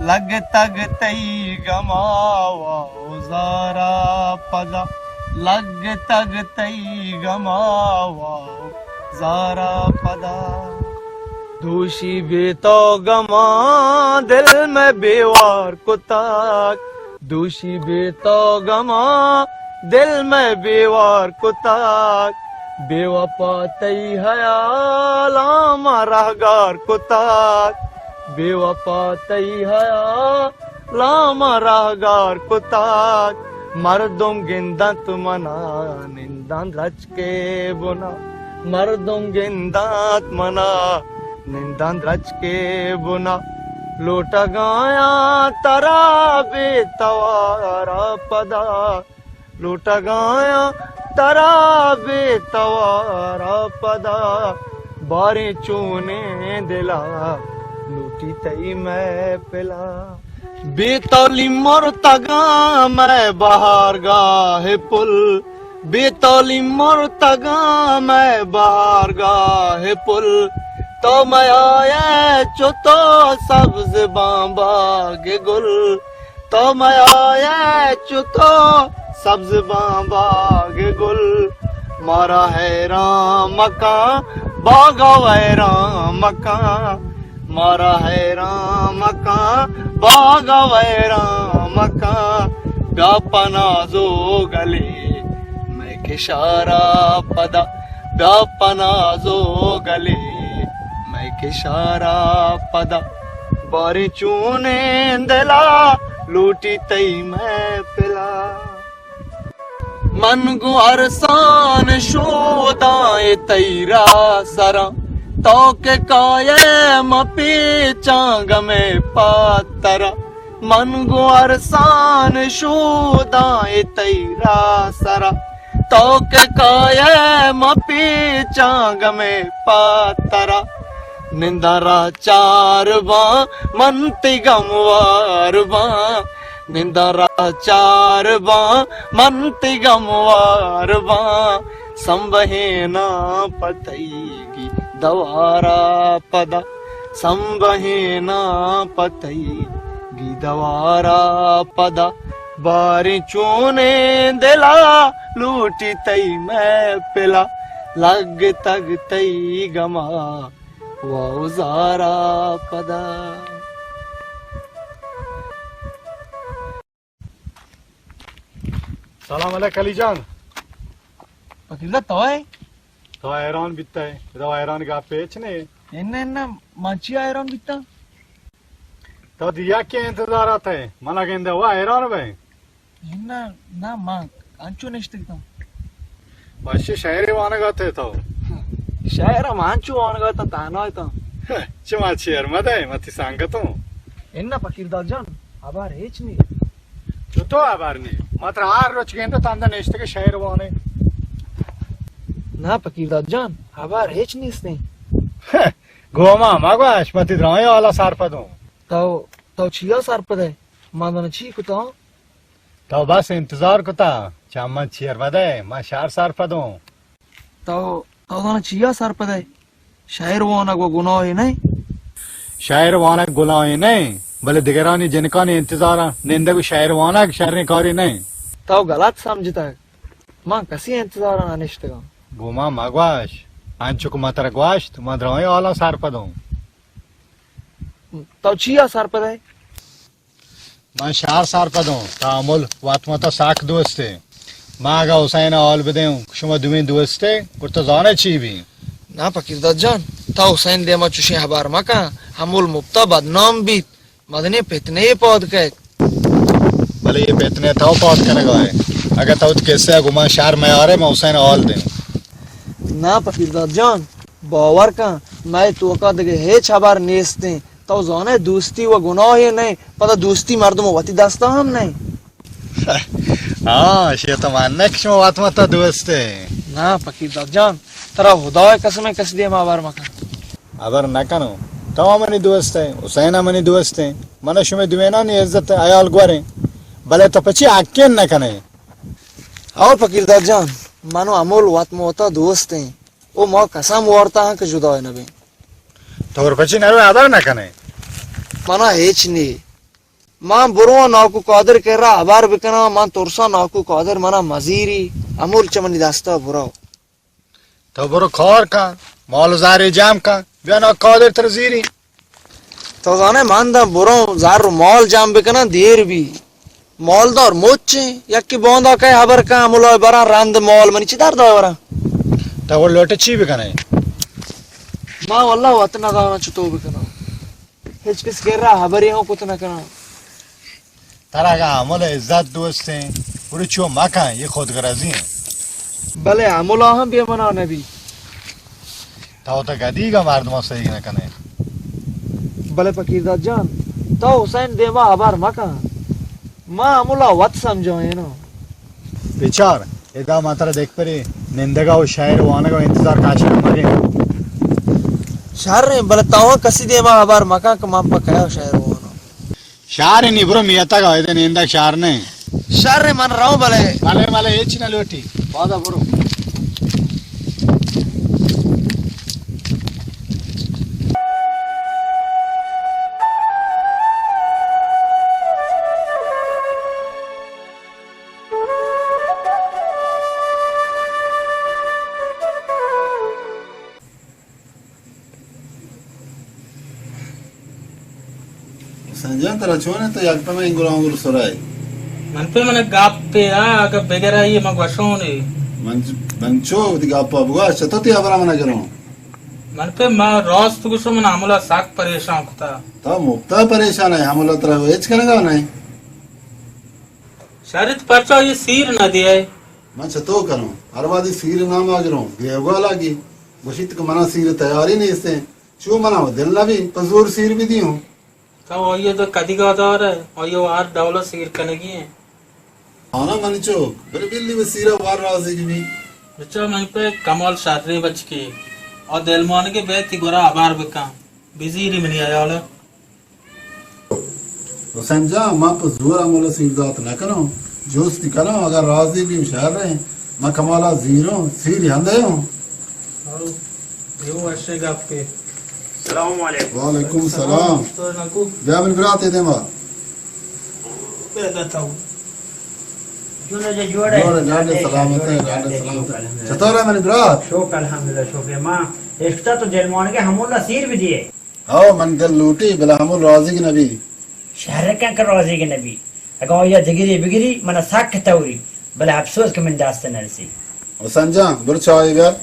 لگتگ تئی گما و زارا پدا، لگتگ تئی گما و زارا پدا۔ دوشی بے تو گماں دل مئے بے وار کتگ، دوشی بے تو گماں دل مئے بے وار کتگ، بے وپا تئی حیالاں ما رہگار کتگ، بے وپا تئی حیالاں ما رہگار کتگ، مردم گندنت منا ننداں درچ کے بنا، مردم گندات منا ننداں درچکے بنا، لوٹگایاں ترا بے توارا پدا، لوٹگایاں ترا بے توارا پدا، باریں چونیں دلا لوٹی تئی محفلا۔ بے تولی مرتگاں مئے بہارگاہ پل، بے تولی مرتگاں مئے بہارگاہ پل، تو میائے چو تو سبز باں باغ گل، تو میائے چو تو سبز باں باغ گل، مارا حیران مکاں باغ ویران مکاں۔ مارا حیران مکاں، باغ ویران مکاں، بیا پہ ناز و گلے مئے کشارا پدا، بیا پہ ناز و گلے مئے کشارا پدا، باریں چونیں دلا لوٹی تئی محفلا۔ من گوں ارسان شوداں اے تئی راہ سراں، تو کہ کائے مہ پیچاں گمے پاترا۔ من گوں ارسان شوداں اے تئی راہ سراں، تو کہ کائے ما پیچاں گمے پاترا، ننداں را چار باں من تی گموار باں، ننداں را چار باں من تی گموار باں، سمبہیناں پہ تئی گی دوارا پدا، سمبہیناں پہ تئی گی دوارا پدا، باریں چونیں دلا لوٹی تئی محفلا، لگتگ تئی گما و زارا پدا۔ سلام علیک علی جان۔ پکیرداد تو ئے؟ تو حیران بیتا ئے، تو حیران گپ ہچ نہ۔ انہ انہ، من چیا حیران بیتا؟ تو دیا کے انتظار آتا ئے، منا گندے وا حیران بے۔ انہ، نہ، من انچو نشتگتاں۔ باشی شعر وانگا تے تو۔ شعر من انچو وانگا تا تہنا تا۔ چما چیر مدے، متی سنگتوں۔ انہ پکیرداد جان، ہبر ہچ نی۔ چتو ہبر نی؟ ما ترا ہر روچ گندے تندا نشتگے شعر وانے۔ نہ پکیرداد جان، ہبر ہچ نیستیں۔ گوما مگوش، من تی درائیں حالا سرپدوں۔ تو، تو چیا سرپد ئے؟ من دانا چی کتاں؟ تو بس انتظار کتا، چہ من چیر مدے، من شہر سرپدوں۔ تو، تو دانا چیا سرپد ئے؟ شعر وانگ و گناہے نئے؟ شعر وانگ گناہے نئے، بلے دگرانی جنکانی انتظاراں نندگ و شعر وانگ شریں کارے نئے۔ تو غلط سمجھتگ، من کسی انتظاراں نہ نشتگاں۔ گوما مگوش، انچو کہ من ترا گوشت، من درائیں حالاں سرپدوں۔ تو چیا سرپد ئے؟ من شہر سرپدوں، تامل وت متا سک دوستے۔ من اگاں حسین ء حال بدیوں کہ شما دوئیں دوستے، گڑا تو زانے چی بی؟ نہ پکیرداد جان، تو حسین دیما چوشیں ہبر مکن، ہمول مپتا بدنام بیت، مدنی پتنے پاد کئیت۔ بلے یہ پتنے تو پاد کنگا ہے۔ اگاں تو وتی قصہ گمان شہر میارے، من حسین ء حال دیں۔ نہ پکیرداد جان، باور کن، مئے توکا دگہ ہچ ہبر نیستیں۔ تو زانے دوستی و گناہے نئے، پدا دوستی مردم وتی دستا ہم نئے۔ ہاں، شے تو من نہ کہ شما وت متا دوستے۔ نہ پکیرداد جان، ترا ہدائے قسم، کسی دیما ہبر مکن۔ ہبر نہ کنوں، تو منی دوستے، حسین منی دوستے، من شمے دوینانی عزت حیال گوریں، بلے تو پچی حقین نہ کنے۔ او پکیرداد جان، من و امول وت موتا دوستیں۔ او ما قسم وارتا ہاں کہ جدا نہ بیں۔ تو پچی نرو ہبر نہ کنے؟ منا ہچ نی۔ من برو ناکو قادر کرا ہبر بکناں، من ترساں ناکو قادر منا مزیری، امول چہ منی دستا برو۔ تو برو کار کن، مال و زاری جمع کن، بیا ناکو قادر تر زیری۔ تو زانے من داں برو زر و مال جمع بکناں، دیر بی۔ مالدار مچیں، یکے باندا کئے ہبر کن، ہمولا براں رند مال، منی چی درد آ وراں؟ تو گڑا لوٹے چی بکنے؟ ما واللہ وت نزاناں چطور بکناں۔ ہچ کس کرا ہبرے ہوں کت نکناں۔ ترا اگاں ہمل عزت دوستیں، گڑا چو مکن، یہ خود غرضی ہیں۔ بلے ہملا ہم بے منا نبی۔ تو تو گدیگا مردماں سہی نہ کنے۔ بلے پکیرداد جان، تو حسین دیما ہبر مکن۔ ما ہملا وت سمجھائیناں۔ بچار، ادا ما ترا دیکھ پری نندگا و شاعر وانگا و انتظار کاشا مگے۔ شر ہیں، بلے تو کسی دیما ہبر مکن کہ من پہ کیا شاعر واناں۔ شہر نی، برو میتگ ء، ادا نندگ شہر نہ۔ شر، من رو بلے۔ بلے، بلے، ہچ نہ لوٹی۔ پادا برو۔ حسین جان، ترا چون انت؟ تو یک دمے انگل آنگل سرائے۔ من پہ من گپ پہ آ، اگہ بگر آئی من گوشون اے۔ من، من چو وتی گپ ء بگوش، چتو تی ہبرا من گروں۔ من پہ ما راست گوشوں، من ہمولا سک پریشان کتا۔ تو مپتا پریشان ہے، ہمولا ترا ہچ کنگا نہیں۔ شرط پرچا یہ سیر نہ دیا ہے؟ من چتو کروں؟ ہر وادی سیر نام آگروں، گیوگا لاگی۔ گوشیت کہ منا سیر تیاری نیستیں۔ چو منا و دل نبی، پہ زور سیر بھی دیوں۔ تو آئی تو کدی گادار ہے، آئی ہر ڈولا سیر کنگی ہیں۔ آنا منی چوک، بلے بلی وسیرا وار رازی بی۔ بچا من پہ کمال شریں بچکے، آ دلمانگے بیتی گورا ہبر بکن، بزیری منی حیالا۔ حسین جان، من پہ زور امولا سیر دات نہ کنوں، جوستی کنوں، اگر راضی بی شر ایں، من کمالا زیروں، سیر ہندے ہوں۔ ہو، دیو اشے گپے۔ السلام علیکم۔ وعلیکم السلام۔ تو نکو۔ بیا من برات دیما۔ پیدا تھا۔ جوڑے جوڑے۔ جوڑے، ڈاڈے سلامت ہے، ڈاڈے سلامت ہے۔ چطور ہے منی برات؟ شکر الحمدللہ، شکر۔ ماں اشکتا تو دلمانگے ہمولا سیر بی دیے۔ ہو، من دل لوٹی، بلے ہمول راضیگ نبی۔ شر کن کہ راضیگ نبی۔ اگاں آیا دگری بگری، من سک توری، بلے افسوس کہ من دست نرسی۔ حسین جان، برو چائے بیار۔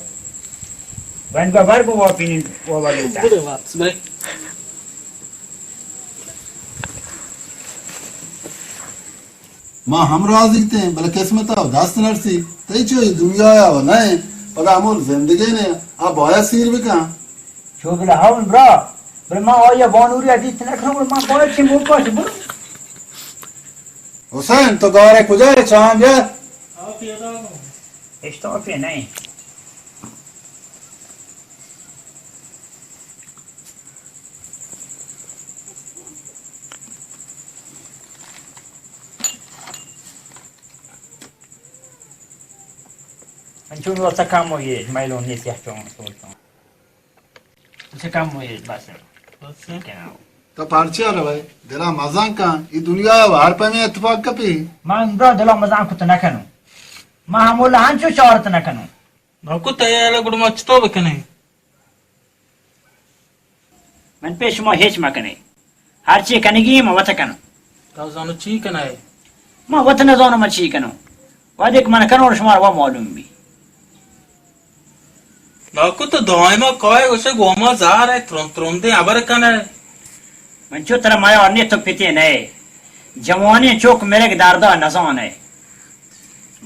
بند بر بو واپینی، وہ بلوٹا۔ برو واپس، برو۔ ما ہم راضی تیں، بلے قسمت ء دست نرسی۔ تئی چو اے دنیا ء و نہ ایں، پدا ہمول زندگی نے، آ باید سیر بکن۔ چو بلے ہاون برا، بلے ما آئی ء بانوری ء دیت نہ کنوں، بلے ما باید چی موکا چی برو۔ حسین، تو گارے کجا ہے؟ چاہاں بیار۔ اشتاپی نہیں۔ انچون واسه کم و یه میلون نیست، یه چون سول چون. چه کم و یه بس. بس. تو پرچیا روئے؟ دلا مزن کن، ای دنیا و ہر پیمیں اتفاق کپی۔ من برا دلا مزن کت نکنوں۔ من ہمولا ہنچو چارت نکنوں۔ ناکو تئی حیالا گڑا ما چطور بکنیں؟ من پہ شما ہچ مکنیں۔ ہرچی کنگی من وت کنوں۔ تو زانو چی کنئے؟ من وت نزانوں من چی کنوں۔ وہدے کہ من کنوں شمارا وا معلوم بی۔ ناکو تو دائما کائے گوشے گوما زہر ہے، ترند ترندیں ہبر کنئے۔ من چو ترا میار نے تو پتے نئے۔ جوانیں چوک مرگ دردا نزانئے۔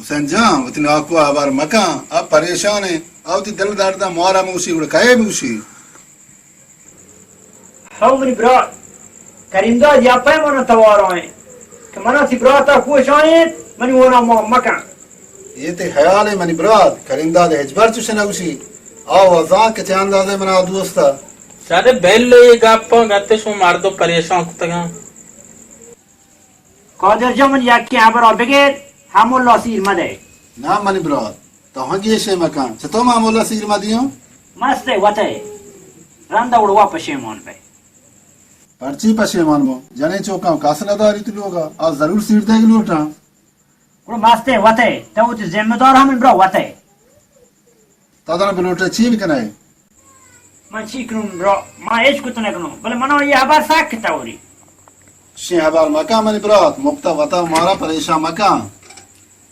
حسین جان، وتی ناکو ء ہبر مکن، آ پریشان انت، آ وتی دل درد ء مارا موشی، گڑا کئے بوشی؟ ہو منی برات، کریم داد یا پیمانا توارا انت کہ منا تی برات ء کوشاں انت، منی ہونا ماں مکن۔ اے تئی حیال انت منی برات، کریم داد ہچبر چوش نہ گوشی، آ وزان کہ چہ اندازہ منا دوست ء۔ سر بل اے گپاں گتے شما مردم پریشان کتگاں۔ قادر جان، من یکیں ہبرا بگر، ہمولا سیر مدئے۔ نہ منی برات، تو ہاں گیشے مکن، چتو ما ہمولا سیر مدیوں؟ مست ئے وت ئے، رندا گڑا وا پشیمان بئے۔ پرچی پشیمان بوں؟ جنیں چوکاں کس نداری تو لوگا، آ ضرور سیر دیگ لوٹاں۔ گڑا مست ئے وت ئے، تو وتی ذمہ دار ہم برا وت ئے۔ تو دانا بلوٹے چی بکنئے؟ من چی کنوں برا؟ ما ہچ کت نکنوں، بلے منا یہ ہبر سک توری۔ شی ہبر مکن منی برات، مپتا وتا مارا پریشان مکن۔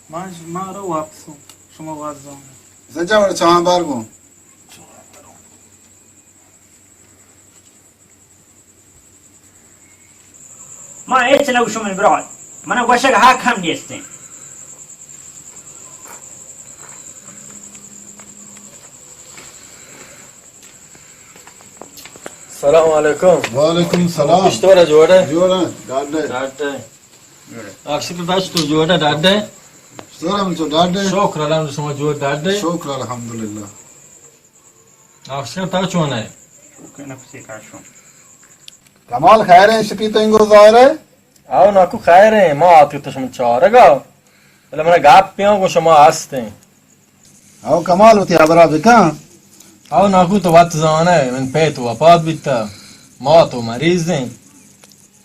من ش-، ما رو واپس ہوں، شما واز زانو۔ زنجا وڑ چاہاں بار گوں۔ ما ہچ نہ گوشوں منی برات، منا گوشگ حق ہم نیستیں۔ السلام علیکم۔ وعلیکم السلام۔ چطور ئے، جوڑ ئے؟ جوڑ ئے، ڈاڈ ئے۔ ڈاڈ ئے۔ آخر بس تو جوڑ ئے، ڈاڈ ئے؟ شکر الحمدللہ، شما جوڑ، ڈاڈ ئے؟ شکر الحمدللہ۔ آخر تو چون ئے؟ شکر نفسی کاشوں۔ کمال خیر ایں، شپی تو انگو ظاہر ئے؟ آو ناکو خیر ایں، ما آتک تو شما چارگا۔ بلے منا گپ پیاں گو شما ہستیں۔ او کمال وتی ہبرا بکن۔ او ناکو تو وت زانئے، من پت وفات بیتا، مات و مریض ایں۔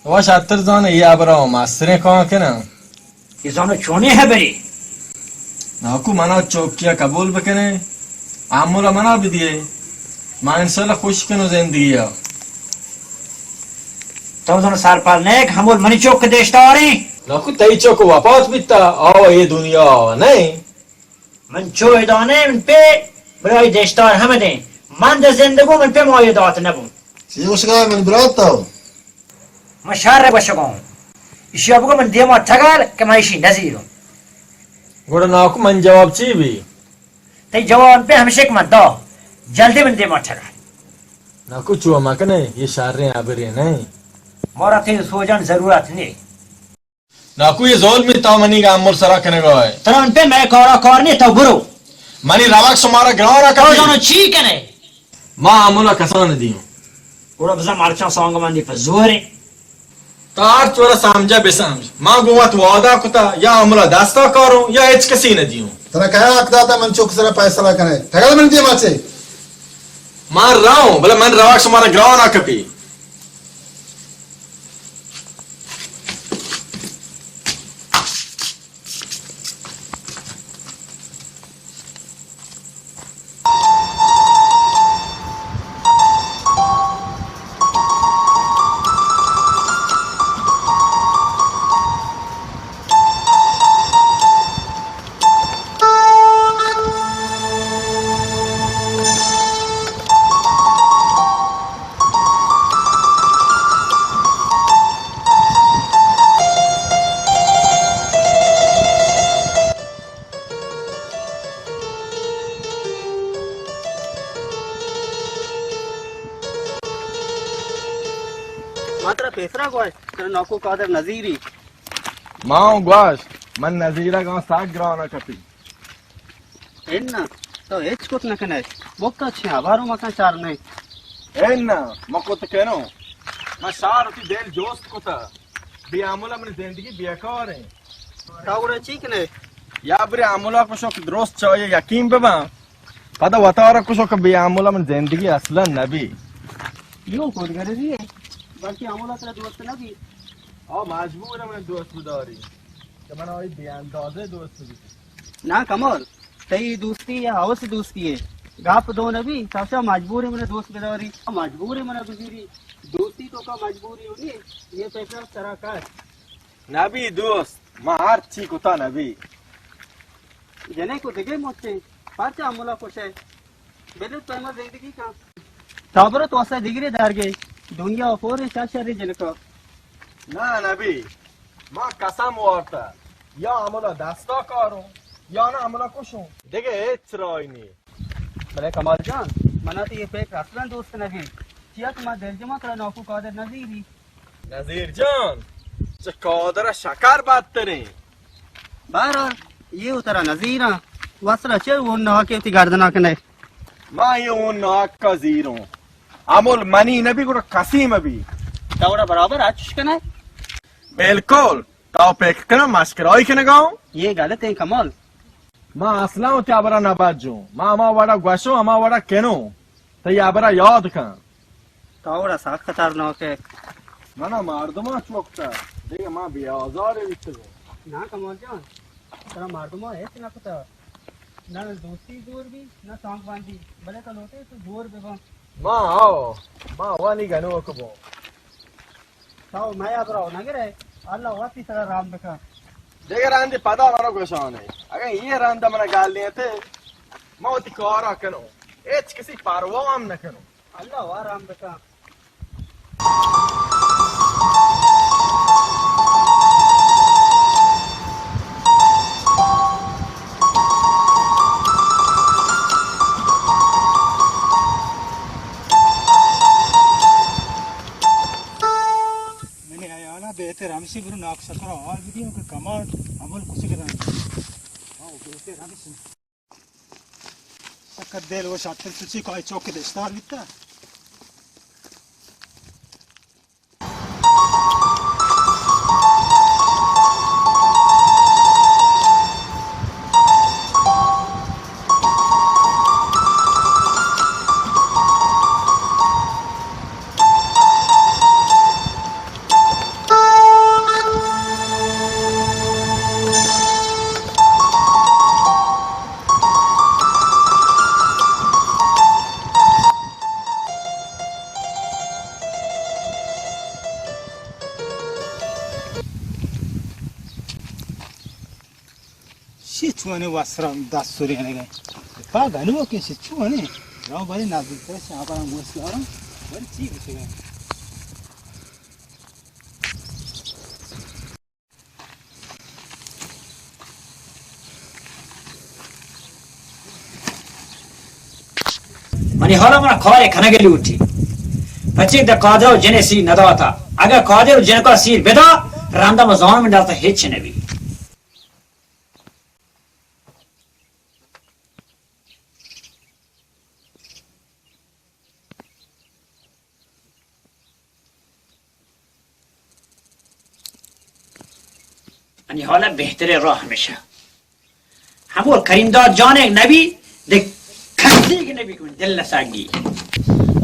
تو وش اتر زانئے، اے ہبرا مستریں کان کناں۔ اے زانو چونیں ہبرے؟ ناکو منا چوکیا قبول بکنے، امولا منا بدیے، ما انشاءاللہ خوش کنو زندگیا۔ تو زانو سرپد نئے کہ ہمول منی چوک دیشتاریں؟ ناکو تئی چوک وفات بیتا، آو اے دنیا نئے۔ من چو ادانے من پہ برای دیشتار ہمدیں۔ من دے زندگوں من پہ مایہ دات نبوں۔ چی گوشگا من برات تو؟ من شر گوشگوں۔ اشیا بگو من دیما ٹگال کہ من اشی نزیروں۔ گڑا ناکو من جواب چی بی؟ تئی جواب پہ ہمشک من دا۔ جلدی من دیما ٹگال۔ ناکو چو مکنے، یہ شریں ابرے نہیں۔ مارا تئی سوجان ضرورت نہیں۔ ناکو، یہ ظلمی تو منی گا امول سرا کنگا ہے۔ تران پہ میں کارا کار نہیں، تو برو۔ منی روک شمارا گران تو کپی۔ جانو چی کنے؟ ما امولا کسان دیوں۔ گڑا بزاں مرچاں سانگ من دی پہ زورے۔ تو ہر چورا سمجھا بسمجھ۔ ما گوں وت وعدہ کتا یا امولا دستا کاروں یا ہچ کسی نہ دیوں۔ ترا کیا حق داتا من چوک سرا فیصلہ کنے؟ ٹگل من دیما چے؟ ما راؤں، بلے من روک شمارا گران آ کپی۔ ما ترا پیسرا گوشت، ترا ناکو قادر نظیری۔ ما اوں گوشت، من نظیرا گاں ساک گرانا کپی۔ انا، تو ہچ کت نہ کنے۔ بکا چیا بارو مکان چار نہیں۔ انا، ما کت کنو۔ ما شار تی دل جوست کتا۔ بے عمل من زندگی بیکار ہیں۔ تا گڑا چی کنے؟ یا برے عملا کشو کہ درست چاہیے یقین بباں۔ پدا وتارا کشو کہ بے عمل من زندگی اصلاً نبی۔ یو خود غرضی ہے، بلکہ عملا ترا دوست نبی۔ آ مجبور من دوست بداری۔ کہ من آئی بے اندازہ دوست بی۔ نا کمال، تئی دوستی یا ہوس دوستی ہے۔ گپ دو نبی، تاشا مجبور من دوست بداری۔ مجبور من بزیری۔ دوستی تو کا مجبوری ہونی، یہ پیسہ ترا کر۔ نبی دوست، ما ہر چی کتا نبی۔ جنے کو دگے موچے، پرچا امولا خوش ہے۔ بلے تو ما زندگی کا۔ تا برو تو اسا دگرے دار گئے۔ دنیا و پورے شا شر جنکا۔ نا نبی، ما قسم وارتا۔ یا امولا دستا کاروں، یا نا امولا کشوں۔ دگہ ہچ راہی نی۔ بلے کمال جان، منا تو یہ پیک اصلاً دوست نبی۔ چیا کہ ما دلجما ترا ناکو قادر نظیری۔ نظیر جان، چہ قادر شکر بدتریں۔ بہرحال، یہ و ترا نظیراں۔ وسرا چہ اون ناکے وتی گردنا کنے۔ ما یہ اون ناکا زیروں۔ امول منی نبی گڑا کسی مبی۔ تو گڑا برابر اچش کنے؟ بالکل۔ تو پیک کنا مشکرائی کنگا ہوں؟ یہ غلط ہیں کمال۔ ما اصلاً وتی ہبرا نہ بجوں۔ ما ہما وڑا گوشوں، ہما وڑا کنوں۔ تئی ہبرا یاد کن۔ تو وڑا سک خطرناک ہے۔ منا مردماں چوکتا، دگہ ما بے آزار بیتگوں۔ نا کمال جان، ترا مردماں ہچ نہ کتا۔ نہ دوستی زور بی، نہ سانگ باندی، بلے تو لوٹے تو زور بباں۔ ما آؤ، ما وانی گنوک بوں۔ تو مئے ہبرا نہ گرئے، اللہ وتی سرا رحم بکن۔ دگہ رندے پدا منا گوشانے۔ اگاں یہ رند منا گال نیتے، ما وتی کارا کنوں۔ ہچ کسی پرواہ ہم نہ کنوں۔ اللہ وا رحم بکن۔ منی ہیالا بہتر ہمشی برو ناک شکر حال بدیوں کہ کمال عمل کچھ کرن۔ ہاں، بہتر ہمشی۔ سکت دل و شاتر سوچی کائی چوک دشتار بیتا۔ شی چونے وسرا دست سوری نے۔ پا گنو کہ شی چونے۔ راو بارے نزدیک تر شاہ بارا گوش دارم۔ بارے چی بچے گا؟ منی حالا منا کارے کنگ لوٹی۔ پچے دا قادر و جن سیر نداتا۔ اگر قادر و جنکا سیر بدا، رندا ما زانم داستا ہچ نبی. انی حالا بہترین راہ ہمیشہ ہمو کریم داد جان ء نبی، دے کسی کہ نبی کن دل نہ ساگی.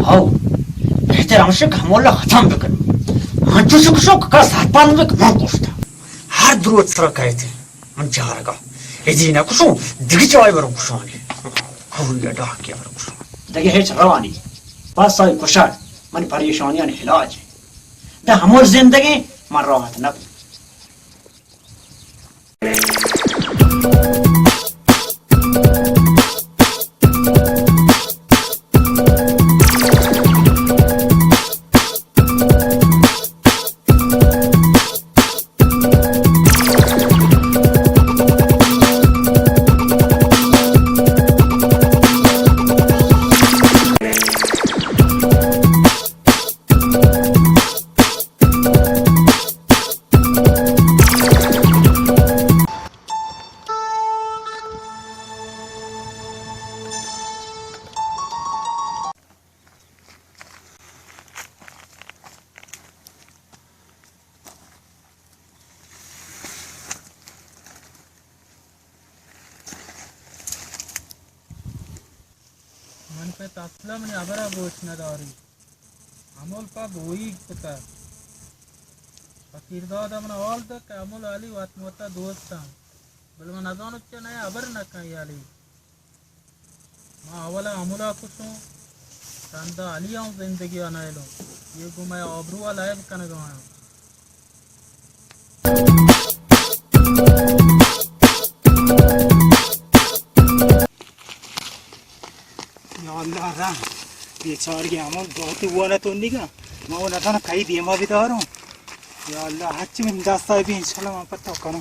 ہو، بہتر ہمشہ کہ ہمولا ختم بکن. من چوش کشو کہ کس ہتپان بک من کشتا. ہر دروت سرا کہتے من چارگا. ادی نہ کشو، دگی چائے برو کشانی. ہو یا ڈاکی برو کشو. دگہ ہچ روانی. بس آئی کشگ من پریشانیان علاج. دہ ہمو زندگی من راحت نہ بو. من پہ تسلا منی ہبرا گوش نداری. امول پہ بوئیگ کتہ. فقیر داد ء من حال دات کہ امول علی وت متا دوستاں، بلے من نزانت چہ نئے ہبر نہ کن علی. ما اولا امولا کشوں، رندا علی ہم زندگی ء نئیلوں. یہ گوں مئے آبرو ء لائب کنگا آں. یا اللہ رحم، بیچارگی ہمون بہت ہوا نہ تو نگا، ما وہ نہ کئی دیما بداروں. یا اللہ، ہچ من دستا بھی انشاءاللہ من پتہ کروں.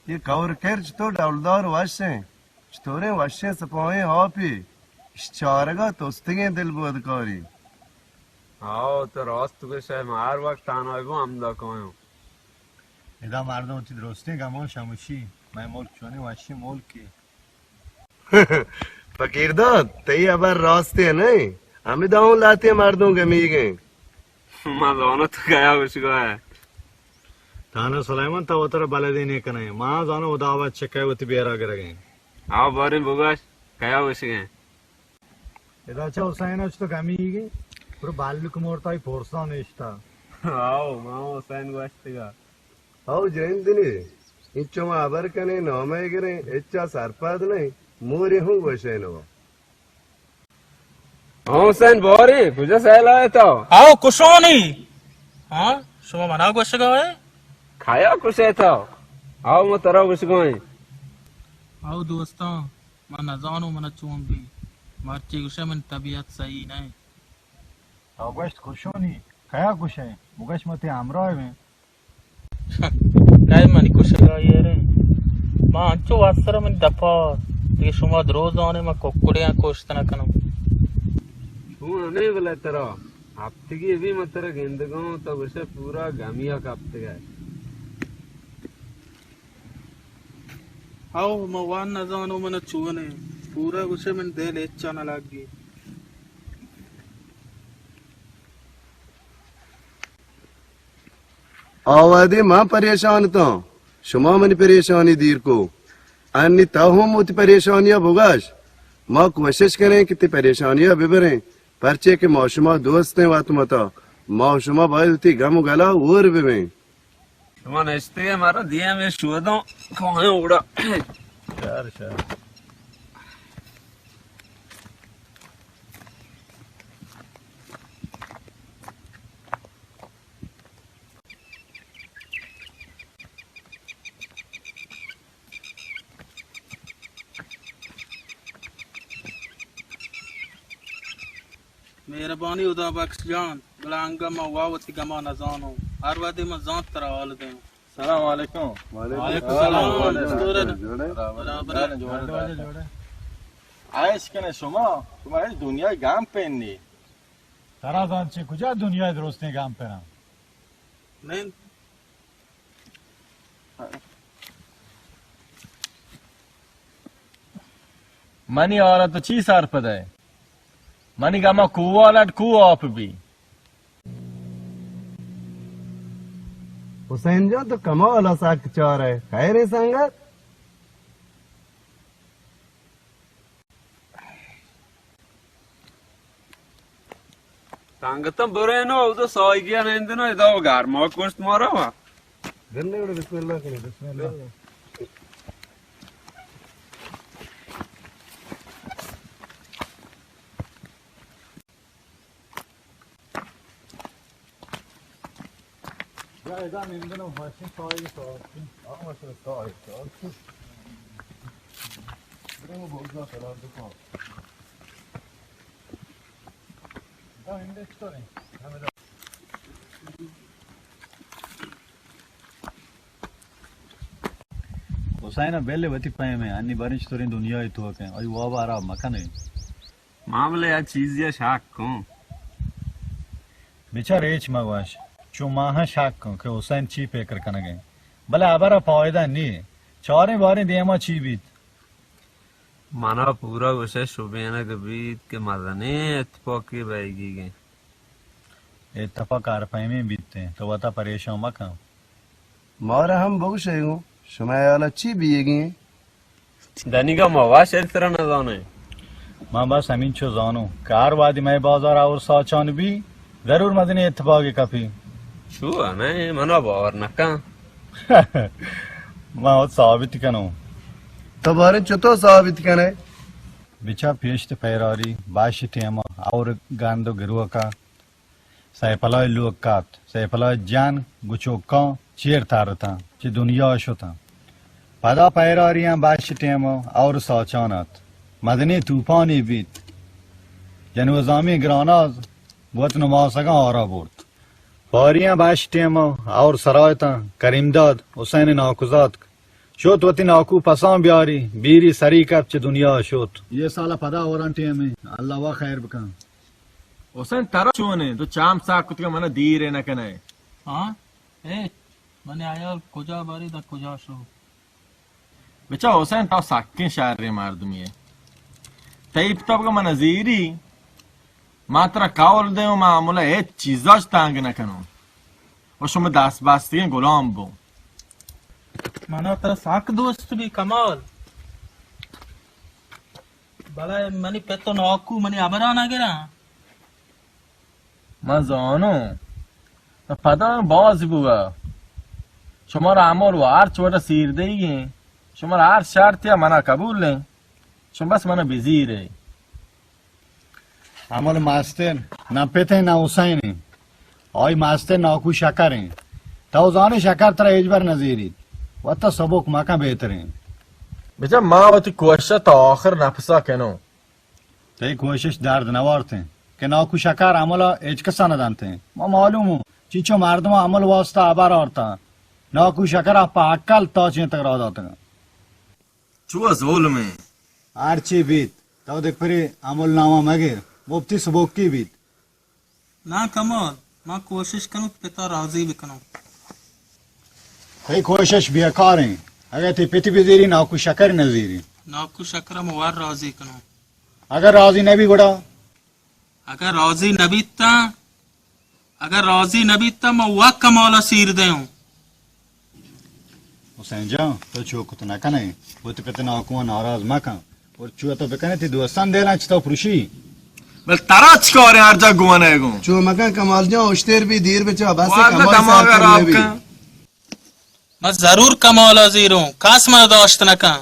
یہ کور کر چطور ڈولدار وش ہیں، چطوریں وشیں سپاہیں آپی، اش چارگا توستگیں دل بود کاری. ہاؤ، تو راست گوش ئے، ما ہر وقت تہنا بوں ہمدا کایوں. ادا مردم وتی درستیں گمان شمشی، مئے ملک چونیں وشیں ملکے. فقیر داد، تئی ہبر راستے نئے، ہمدا اوں لہتے مردم گمیگیں. ما زانو تو کیا گوشگا ئے. تانا سلیمان، تو وترا بلدی نہ کنئے، ما زانو ادا وت چکئے وتی بیرا گرگیں. آ باریں بگوش، کیا گوشگیں؟ ادا چہ حسین اچ تو گمیگیں، پر بالک مورتائی پورسان اشتا. آؤ، ما حسین گوشتگا. او جندنی، انچو ما ہبر کنیں، نامے گریں، اچا سرپد نہیں، موری ہوں گوشے نو. ہاں حسین باریں، کجا سیل آئے تو؟ آؤ کشانی. ہاں، شما منا گوشگا ئے؟ کھایا کشے تو؟ آؤ ما ترا گوشگا ہیں. آؤ دوستاں، من نزانوں منا چون بی. مرچی گوشے من طبیعت صحیح نہیں. تو گوشت کشانی، کیا کشے؟ بگش ما تی ہمراہ بیں. نئے منی کشگا ایریں. ما انچو واسر من دپا، دگہ شما درو زانے ما ککڑیاں کشت نہ کنوں. تو ہمیں بلے ترا ہفتگی بھی من ترا گندگاں، تو گوشے پورا گمیا کپتگے. ہاؤ، ما وان نزانوں من چونے، پورا گوشے من دل ہچا نہ لگی. آ وہدے من پریشان اتاں، شما منی پریشانی دیر کو. انی تو ہم وتی پریشانیا بگش. ما کوشش کنیں کہ تی پریشانیا ببریں، پرچے کہ ما شما دوستیں وت متا، ما شما باید وتی گم و گلا ہور ببیں. شما نشتگے، مارا دیم اے شوداں کایاں اوڑا. شر، شر. مہربانی ہدا بخش جان، بلے انگہ من وا وتی گما نزانوں۔ ہر وھدے من زانت ترا حال دیاں۔ سلام علیکم۔ وعلیکم السلام۔ برابر۔ عیش کنے شما، شما ہچ دنیا گم پین نی۔ ترا زان چی کجا دنیا درستیں گم پیناں؟ نند۔ منی حالا تو چی سرپد ئے؟ منی گما کوہ لٹ کوہ آپ بی۔ حسین جان تو کمال ء سک چار ئے، خیر ئے سنگت؟ سنگتاں برینو، اودا سایگی ء نندنو، ادا و گرما کشت مارا وا۔ گندے گڑا بسم اللہ کنی، بسم اللہ۔ یا ادا نندنو، ماشین سایگی سایگی۔ آ، ماشین سایگی سایگی۔ بریم بوزا سلام دکان۔ حسین ء بل وتی پیم ء انی برنچ توریں دنیا ء توک ء آئی واب ء ہراب مکن ئے۔ ما بلے آ چیزی ء شک کن۔ بچار ہچ مگوش، چو ما ہم شک کن کہ حسین چی پکر کنگ ء، بلے ہبر ء پائدہ نی۔ چاریں باریں دیما چی بیت؟ منا پورا گوشئے شبینگ بیت کہ مزنیں اتفاقے بئیگیگ انت۔ اتفاق ہر پیمیں بیت انت، تو وتا پریشان مکن۔ مارا ہم بگوشئے گوں، شمئے ہیالا چی بیگی انت؟ دنیگا ما وا شرترا نزانیں۔ من بس ہمینچو زانوں کہ ہر وہدی مئے بازار اور ساچان بی، ضرور مزنیں اتفاقے کپی۔ چو انئے، منا باور نکن۔ من وت ثابت کنوں۔ تو باریں چطور ثابت کنئے؟ بچا پیشت پیراری، باش ٹیما اور گند و گروکا سیفلای لوگ کات۔ سیفلای جن گچوکاں چیر ترتاں، چہ دنیا شتاں۔ پدا پیراریاں باش ٹیما اور ساچان ات۔ مزنیں توپانے بیت۔ جنوزامیں گراناز وت نماسگاں آرا برت۔ پاریاں بش ٹیم ء اور سرایتاں کریم داد حسین ناکوزاتک شوت وتی ناکو پساں بیاری، بیری سری کپت چہ دنیا ء شوت۔ یہ سال ء پدا ہوراں ٹیم ء، اللہ وا خیر بکن۔ حسین ترا چون انت؟ تو چام ساک کتگ ء من ء دیر ء نہ کن ئے۔ ہاں؟ ہچ۔ منی حیال کجا باری داں کجا شو۔ بچا حسین، تو سکیں شریں مردمے ئے۔ تئی پت ء بگا من زیری، ما ترا قول دیوں، ما امولا ہچ چیزاش تنگ نہ کنوں و شما دست بستگیں غلام بوں۔ منا ترا سک دوست بی کمال، بلے منی پت و ناکو منی ہبرا نہ گراں۔ من زانوں، پدا باز بوگا۔ شمارا امول و ہرچ وڑا سیر دئیگیں، شمارا ہر شرطیا منا قبول ایں، شما بس منا بزیرے۔ امول مستر نہ پت ایں نہ حسین ایں، آئی مستر ناکو شکر ایں۔ تو زانے شکر ترا ہچبر نہ زیریت، وتا سبک مکن بہتریں۔ بچا ما وتی کوشش تا آخر نفسا کنوں۔ تئی کوشش درد نہ وارتیں کہ ناکو شکر عمل ء ہچ کسا نہ دنتیں۔ ما معلوم اوں چنچو مردماں عمل واسطہ ہبر آرتاں، ناکو شکر ء پہ عقل تاچینتگ راہ داتگاں۔ چو ظلمیں۔ ہرچی بیت، تو دگہ پرے عمل نامہ مگر، مفتی سبکی بیت۔ نا کمال، ما کوشش کنوں کہ پتا راضی بکنوں۔ تئی کوشش بیکاریں۔ اگہ تئی پت بزیری، ناکو شکر نزیری۔ ناکو شکر ہم ور راضی کنوں۔ اگہ راضی نبی گڑا؟ اگہ راضی نبیت تاں، اگہ راضی نبیت تاں، ما وا کمالا سیر دیوں۔ حسین جان، تو چو کت نہ کن ئے، وتی پت ناکواں ناراض مکن۔ اور چو تو بکن ئے، تئی دوستان دلاں چہ تو پروشی۔ بل ترا چ کاریں ہر جا گون ئے گوں؟ چو مکن کمال جان، اشتر بی دیر بچا، بس واجہ کمال دماغ سر کر خراب نبی۔ کن۔ من ضرور کمالا زیروں، کس من داشت نہ کن۔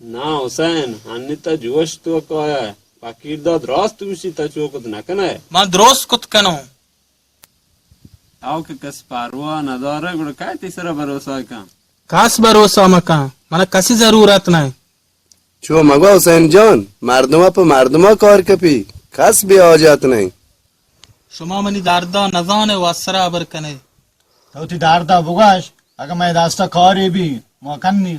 نا حسین، ہنی تا جوش تو کایا، فقیر داد راست گوشی، تا چو کت نہ کن ئے۔ من درست کت کنوں۔ او کہ کس پرواہ ندارہ، گڑا کئے تئی سرا بھروسہ کن؟ کس بھروسہ مکن، منا کسی ضرورت نہ۔ چو مگو حسین جان، مردما پہ مردما کار کپی، کس بے حاجت نہ ایں۔ شما منی دردا نزانے و اسرا ہبر کنے۔ تو وتی دردا بگوش، اگہ مئے دستا کارے بی، ما کنی۔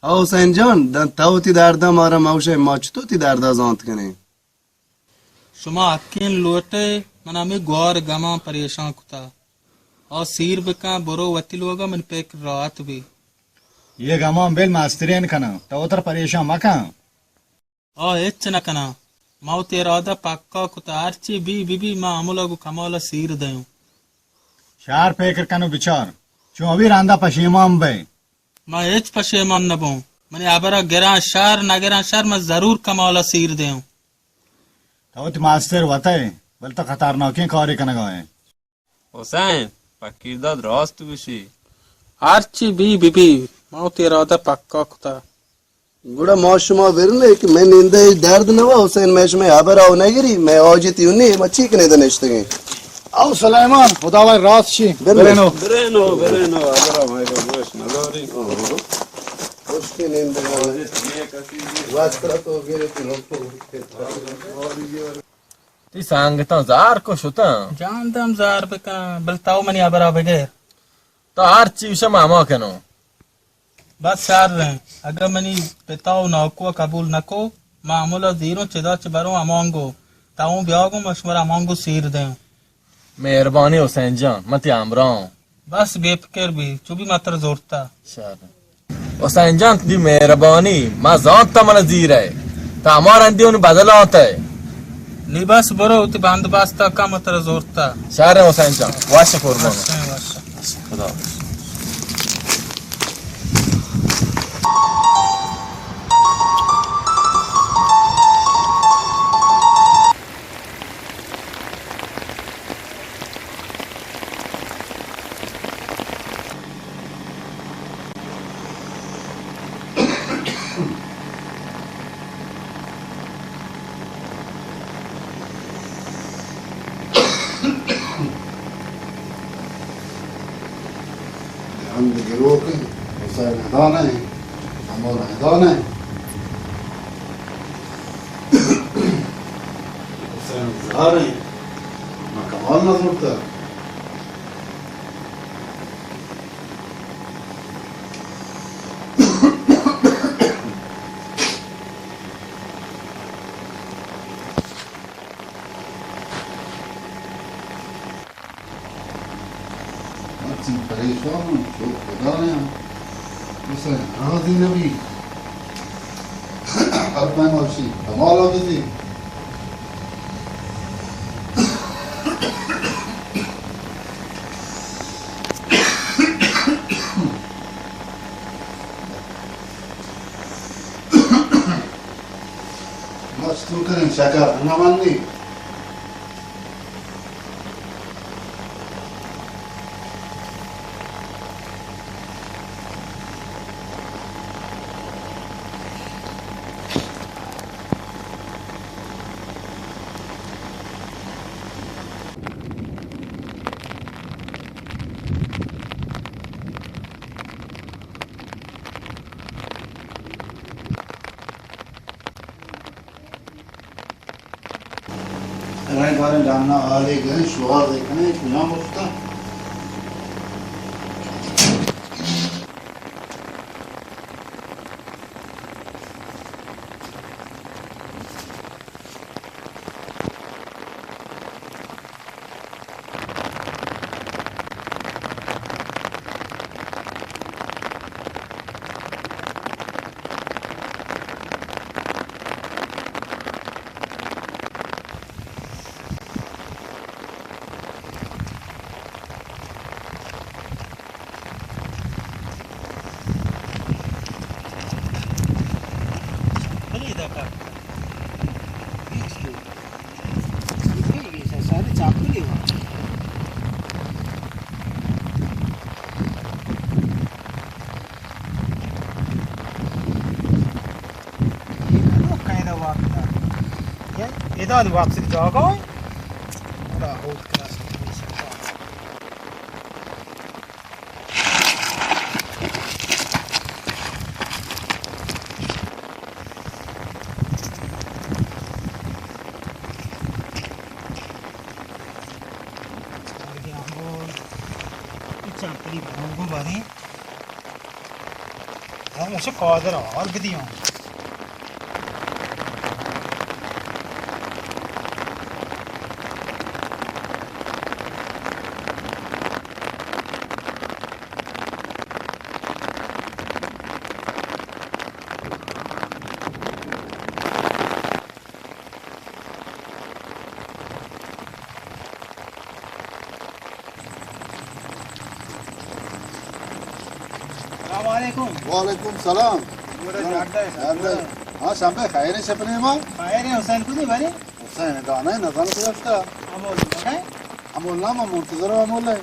او حسین جان، داں تو وتی دردا مارا مگوشے، ما چتو وتی دردا زانت کنیں؟ شما حقین لوٹے، من ہمے گوار گماں پریشان کتا۔ آ سیر بکن، برو وتی لوگا، من پکر راحت بی۔ یہ گمان بل مسترین کناں، تو وتر پریشان مکن۔ آ ہچ نہ کناں، ما وتی ارادہ پکا کتا، ہرچی بی بی بی، ما ہمولا گو کمالا سیر دیوں۔ شار پکر کن و بچار، چون ابھی رندا پشیمان بئے۔ ما ہچ پشیمان نہ بوں، منی ہبرا گراں شر نہ گراں شر، ما ضرور کمالا سیر دیوں۔ تو وتی مستر وتئے، بل تو خطرناکیں کارے کنگا ئے۔ حسین، پکیرداد راست گوشی۔ ہرچی بی بی بی، ما وتی ارادہ پکا کتا۔ گڑا ما شما برنے کہ مئے نندے ہچ درد نہ وا، حسین مئے شمئے ہبرا و نگری، مئے حاجتی و نی، ما چی کنے دنشتگیں۔ او سلیمان، خداوند راست شی۔ برنو۔ برنو، برنو، برنو، ہبرا مئے گوش نداری۔ خوشکی نندگا۔ واسطہ تو گرے تھی، ہم تو۔ تئی سنگتاں زار کو شتاں؟ جان دم زار بکن، بل تو منی ہبرا بگر۔ تو ہر چی گوشے ما ہما کنوں۔ بس شر ایں، اگہ منی پتا و ناکو قبول نکو، ما ہمولا زیروں، چدا چہ بروں ہمانگو۔ تو اوں بیا گوں، ما شمارا ہمانگو سیر دیں۔ مہربانی حسین جان، من تئی ہمراہ اوں۔ بس بے فکر بی، چو بی ما ترا زورتا۔ شر۔ حسین جان، تئی مہربانی، ما زانتا من زیرئے۔ تا ہما رندی اون بدلانتئے۔ نی بس برو، تئی بندوبست کم ترا زورتا۔ شر حسین جان، واش قربان۔ Wash, wash. خدا حافظ۔ ہند گروک ایں، حسین ہدان ایں، امر ہدان ایں۔ حسین زار ایں، ما کمال نہ زورتا۔ مرچی پریشان اوں، شوق خدا نیاں، اسے راضی نبی۔ ہر پیما اشی کمال آ بزی۔ مستو کنیں شکر نہ مندی۔ رنگ باریں ڈانا آلے گریں، شوہاز کنیں، کجام بکتا؟ ادا واپس جاگا ہے۔ ادا ہوت کلاس۔ چمپلی بھونگو باریں. ہم اسے قادر آر بدیاں. السلام علیکم. وعلیکم سلام. جوڑ ئے، ڈاکٹر صاحب؟ ڈاکٹر. ہاں، شمبے خیر ایں، شپ نیما؟ خیر ایں، حسین کدی باریں؟ حسین دانے نزان کجا شتا. امول نہ؟ امول نہ، ما منتظر اوں امول ئے.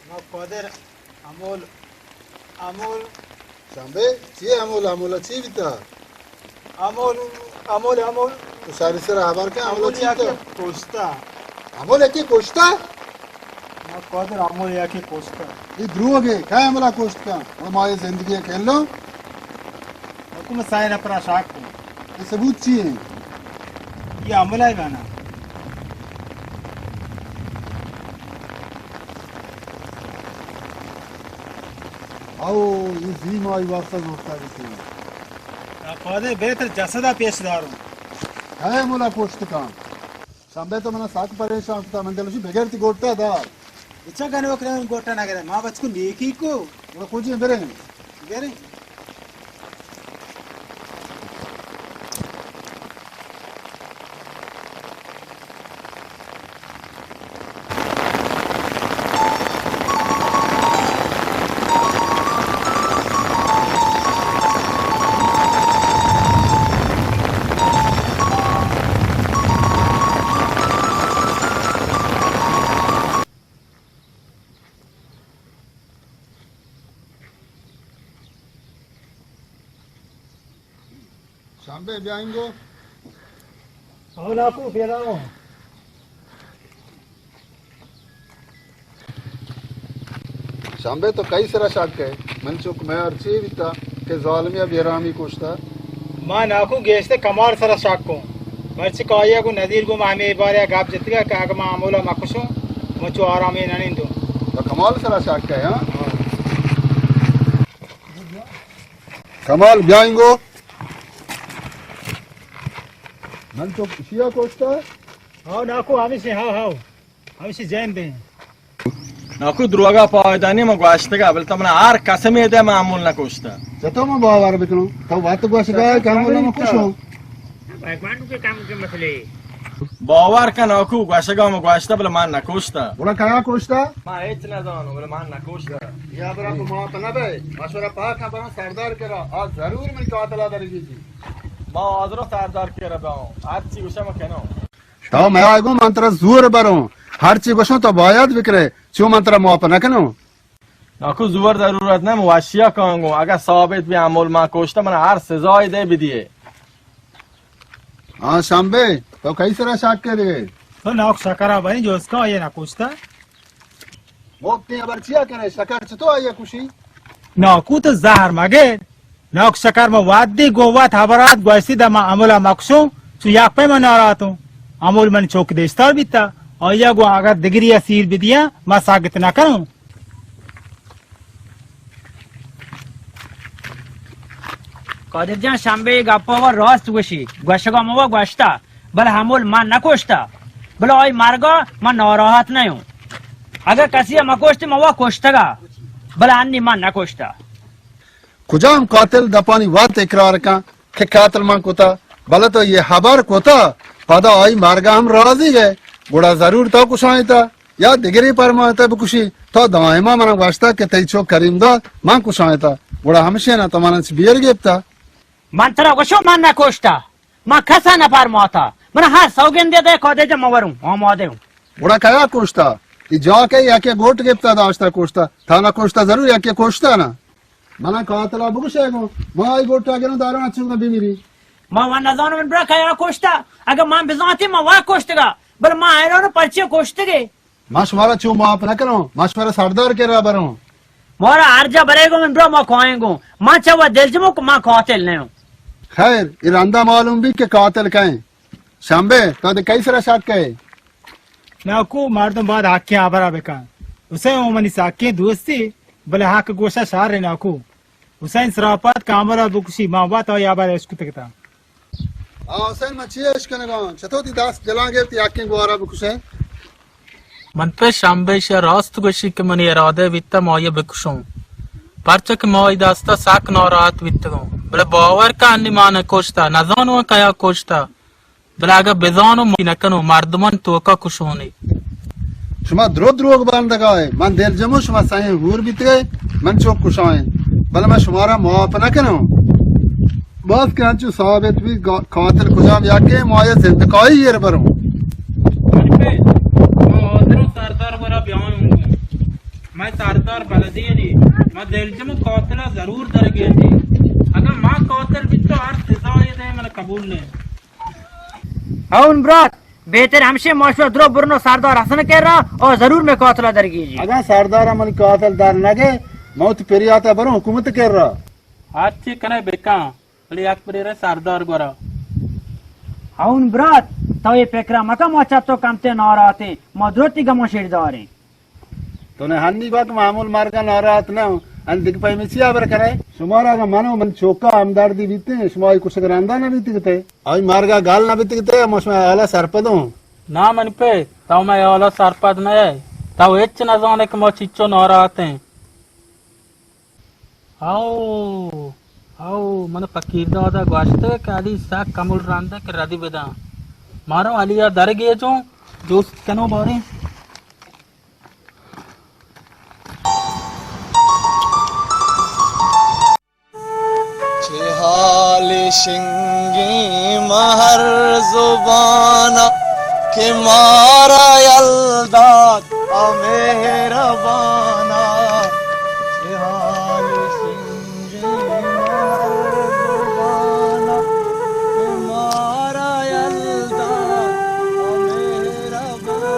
ما قادر، امول، امول. شمبے، چی امول، امول چی بیتا؟ امول، امول، امول. تو شاری سر ہبر کن، امول امول چی یکے بیتا؟ کشتا. امول یکے کشتا؟ ما قادر، امول یکے کشتا. اے دروگ ایں، کئے امولا کشت کن؟ اور ما اے زندگی کھیلو؟ حکم سائے نپرا شاک کن. اے ثبوت چی ایں؟ اے امولا ہی بانا. او، اے زیم آئی واسطہ زورتا گتی. قادر، بہتر جسدا پیش داروں. کئے امولا کشت کن؟ شمبے تو منا سک پریشان کتا، من دلشی بغیر تی گوٹا دار. اچھا گنوک رہے گوٹا نہ گرے، ما بچ کو نیکی کو. گڑا کجی بریں؟ بریں. شمبے بیا اینگو. او ناکو، پیدا ہوں. شمبے تو کئی سرا شک ئے؟ من چک مئے ہرچی بیتا کہ ظالمی ء بیرامی کشتا. ما ناکو گیشتر کمال سرا شک اوں. مرچی کہ آئی ء گوں نزیر گوں ما ہمے بارے ء گپ جتگ کہ اگہ ما امول ء مکشوں، من چو آرامے نہ نندوں. تو کمال سرا شک ئے، ہاں؟ ہاں. کمال، بیا اینگو. من تو شیا کشتا؟ ہاؤ ناکو، ہمیشی، ہاؤ، ہاؤ. ہمیشی جین دیں. ناکو، دروگا پائدہ نی، من گوشتگا، بل تو منا ہر قسمے دے، من امول نکشتا. چطور من باور بکنوں؟ تو وقت گوشگا کہ امول نکشوں. بانڈو کے کام کے مسئلے. باور کن ناکو، گوشگا من گوشتا، بل من نکشتا. گڑا کیا کشتا؟ ما ہچ نزانوں، بل من نکشتا. یا برا تو ما پنہ بے، مشورہ پاک برا سردار کرا، آ ضرور من قاتلا درگی جی. ما حاضر سردار کرا باؤں، ہر چی گوشا ما کنوں. تو میا گوں من ترا زور بروں، ہر چی گوشوں تو باید بکرے، چو من ترا معاف نہ کنوں. ناکو زور ضرورت نہ، من وشیا کانگوں، اگہ ثابت بی امول ما کشتا، من ہر سزای دے بدیے. ہاں شمبے، تو کئی سرا شک کرے؟ تو ناکو شکرا بھائی جو اس کا یہ نہ کشتا. مفتی ہبر چیا کنے؟ شکر چتو آئی کشی؟ ناکو تو زہر مگے. ناکو شکر ما وعدی گو وت ہبرات گوشتی دا ما امولا مکشوں، چو یک پیم ناراتوں. امول من چوک دیشتار بیتا. آیا گو اگر دگری اسیر بدیا، ما ساگت نہ کنوں. قادر جان، شمبے گپا و راست گوشی. گوشگا موا گوشتا. بلے ہمول من نکشتہ، بلے آئی مرگا من ناراحت نیوں. اگہ کسی ء مکشتی من وا کشتگا، بلے انی من نکشتہ. کجام قاتل دپانی وت اقرار کن کہ قاتل من کتا؟ بلے تو یہ ہبر کتا، پدا آئی مرگا ہم راضی گئے، گڑا ضرور تو کشائیں تا یا دگری پرمائتا بکشی. تو دائما منا گوشتا کہ تئی چو کریم داد من کشائیں تا، گڑا ہمشی نا تو منا چ بیر گپتا. من ترا گوشو من نکشتہ، من کسا نپرماتہ، من ہر سوگندے دے کادے جا موروں، آمادے ہوں. گڑا کیا کشتہ؟ ای جا کہ یکے گوٹ گپتہ داشتہ کشتہ، تھا نہ کشتہ ضرور یکے کشتہ نا. منا قاتلا بگوشے گو، ما آئی گوٹا گروں داراں چنگا بمیری. ما وا نزانم من برا کیا کشتہ، اگہ من بزانتی ما وا کشتگا، بل ما حیران پرچے کشتگے. ما شمارا چو معاف نہ کنوں، ما شمارا سردار کرا بروں. مارا ہر جا برے گو من برو ما کائیں گو. ما چا و دلجمو کہ ما قاتل نیوں. خیر، ای رندا معلوم بی کہ قاتل کئیں. شمبے، تو دے کئی سرا شک کئے؟ ناکو، مردم باید حقی ہبرا بکن. حسین، او منی ساکیں دوستے، بلے حق گوشا شر ناکو۔ حسین سراپاد کامل ءَ بکشی، ما وت آئی ءَ ابید اشکتگ اتاں۔ آ حسین، من چی اشکنگاں؟ چتو تی دست جلان گپت یکیں گوارا بکشیں؟ من پہ شمبے ایشی ءَ راست گوشی کہ منی ارادہ بیتا ما آئی ءَ بکشوں، پرچا کہ ما آئی دستا سک ناراحت بیتگوں، بلے باور کن انی ما نہ کشتا، نزانوں کیا کشتا۔ بلے اگاں بزانوں، ما نہ کنوں، مردمانی توکا کشونے۔ شما درو دروگ بندگائے، من دلجموں شما سئیں ہور بیتگے، من چوک کشائیں، بلے من شمارا معاف نہ کنوں۔ باز کہ انچو ثابت بی گا-، قاتل کجام یکے، ما آئی زندکائی ایر بروں۔ من پہ، ما حاضروں سردار گورا بیان ہوں۔ من سردار بلدی نی، ما دلجموں قاتلا ضرور درگیجی۔ اگاں ما قاتل بیتو ہر سزا یہ دے من قبول نہیں۔ ہون برات، بہتر ہمشے ما شو درو برنو سردار حسن کرا، او ضرور میں قاتلا درگیجی۔ اگاں سردار منی قاتل در نگے، موت پریاتا برو حکومت کرا۔ ہرچی کنے بکاں، بلے یک بریرے سردار گورا۔ ہون برات، تو یہ فکرا مکا ما چتو کمتے ناراحتیں، ما دروتی گمو شیرداریں۔ تو نے ہنی با کہ معمول مرگا ناراحت نہ ہوں، ان دگہ پیمے چی ہبر کرے؟ شمارا اگاں من و من چوکا ہمدردی بیتیں، شما آئی کشگ رندا نہ بیتگتے؟ آئی مرگا گل نہ بیتگتے، ما شما حالا سرپدوں۔ نا من پہ، تو مئے حالا سرپد نہ ئے۔ تو ہچ نہ زانے کہ ما چچو ناراحتیں۔ ہاؤ، ہاؤ، من فقیر دادا گوشتگ کہ علی سک کمل رندے کہ ردی بداں۔ مارو علی ءَ درگیجوں، جست کنوں باریں۔ چہ حال شنگیں مہر زبانا کہ مارا یل دات ءَ مہربانا۔ چہ حال شنگیں مہر زبانا کہ مارا یل دات ءَ مہربانا۔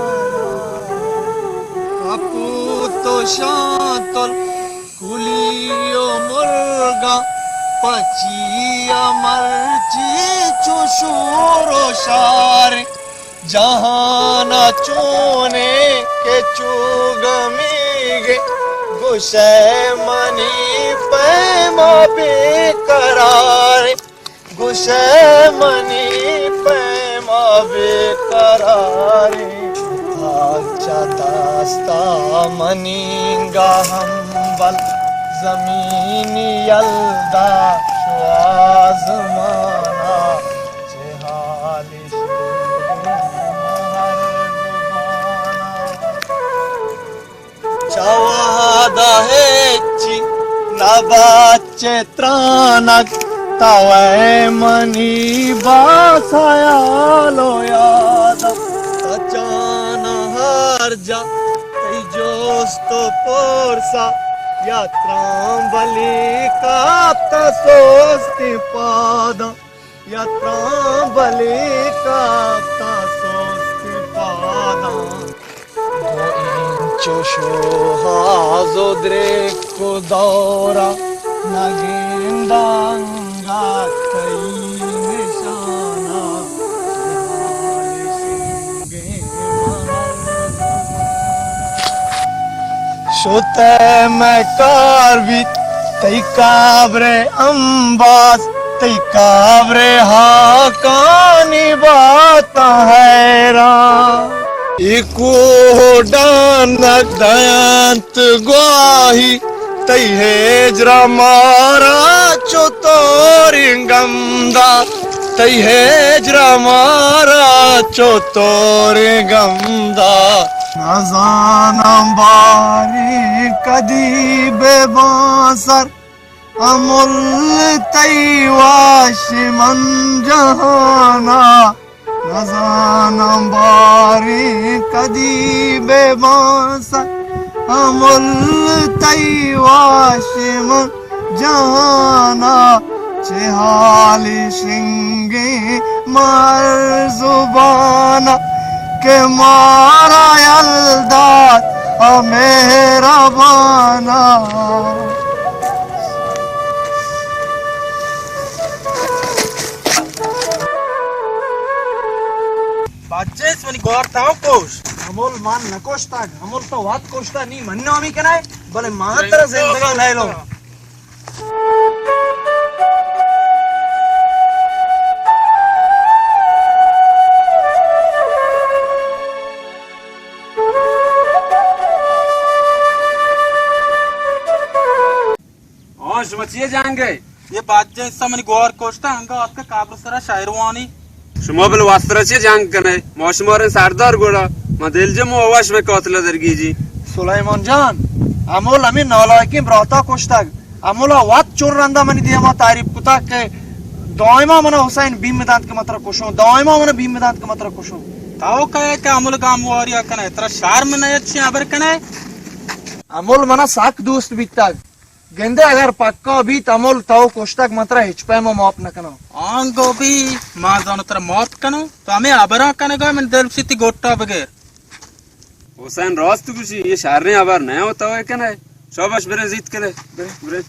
کپوت و شانتل کلی و مرگاں پچی ءَ مرچی چو شور و شاریں۔ جہان ءَ چونیں کہ چو گمیگیں، گوشئے منی پیما بے قراریں۔ گوشئے منی پیما بے قراریں۔ ہال چہ دستا منی گاہمبل، زمینی یل دات شو آزمانا۔ چہ حال شنگیں مہر زبانا۔ چہ وہدا ہچی نبات چہ ترانگ، تو ئے منی باز ہیال و یادا۔ تچان ہر جا تئی جست و پرسا، یا تران بلی کپتا سستی پاداں۔ یا تران بلی کپتا سستی پاداں۔ دو انچو شوہاز و دریک و دورا، نگنداں انگت تئی نشانا۔ شتئے مئے کار بیت تئی قبر امباز، تئی قبر ہاکانی باتاں حیران۔ اے کوہ ڈانگ دینت گواہی، تئی ہجرا مارا چطوریں گم دات، تئی ہجرا مارا چطوریں گم دات۔ نزاناں باریں کدی بہ باں سر، امل تئی واش من جہانا۔ نزاناں باریں کدی بہ باں سر، امل تئی واش من جہانا۔ چہ حال شنگیں مہر زبانا، کہ مارا یل دات ءَ مہربانا۔ بچے، منی گوار تاو کوش۔ امول من نکشتگ، امول تو وت کشتگ، نی من نامی کنائے، بلے ما ترا زندگا نیلو۔ آ، شما چیے جنگ ءَ؟ یہ بادجہ حصہ منی گوار کشتا، انگا آتکا قبر سرا شاعر وانی۔ شما بل واسطرا چیے جنگ کنے؟ ما شما رے سردار گوڑا، ما دل جم و آواش میں قاتل درگیجی۔ سلیمان جان، امول ہمیں نالائکیں براتا کشتگ۔ امولا وت چون رندا منی دیما تعریف کتا کہ دائما منا حسین بیم دانت کہ مترا کشوں، دائما منا بیم دانت کہ مترا کشوں۔ تاو کہے کہ امول گامواری کنے، ترا شرم نہ اچھی ابر کنے؟ امول منا سک دوست بیتگ۔ گندے اگر پکا بیت امول تو کشتگ من ترا ہچ پیم ءَ معاف نہ کناں۔ آنگو بی، ما زانو ترا معاف کناں، تو ہمے ہبراں کنگا من دل گوشی تی گٹا بگر۔ حسین راست گوشی، یہ شریں ہبر نہ ہوتا ہوئے کنے۔ شاباش، برے زیت کنے، برے، برے۔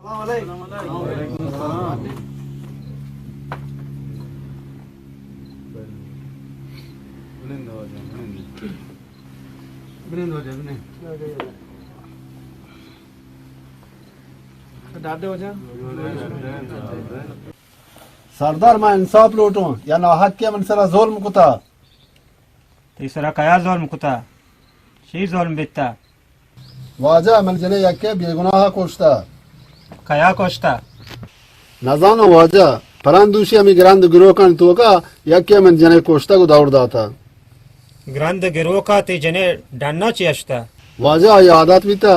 السلام علیکم۔ بنند واجہ، بنند۔ بنند واجہ، بنند۔ ڈاڈے واجہ۔ سردار، ما انصاف لوٹوں، یا ناحق ءَ من سرا ظلم کتا۔ تئی سرا کیا ظلم کتا؟ چی ظلم بیتا؟ واجہ، من جنے یکے بے گناہ کشتا۔ کیا کشتا؟ نزاناں واجہ، پران دوشی ہمیں گرند گروکانی توکا یکے من جنے کشتا گو دور داتا۔ گرند گروکا تی جنے ڈنا چی اشتا؟ واجہ، آئی عادت بیتا،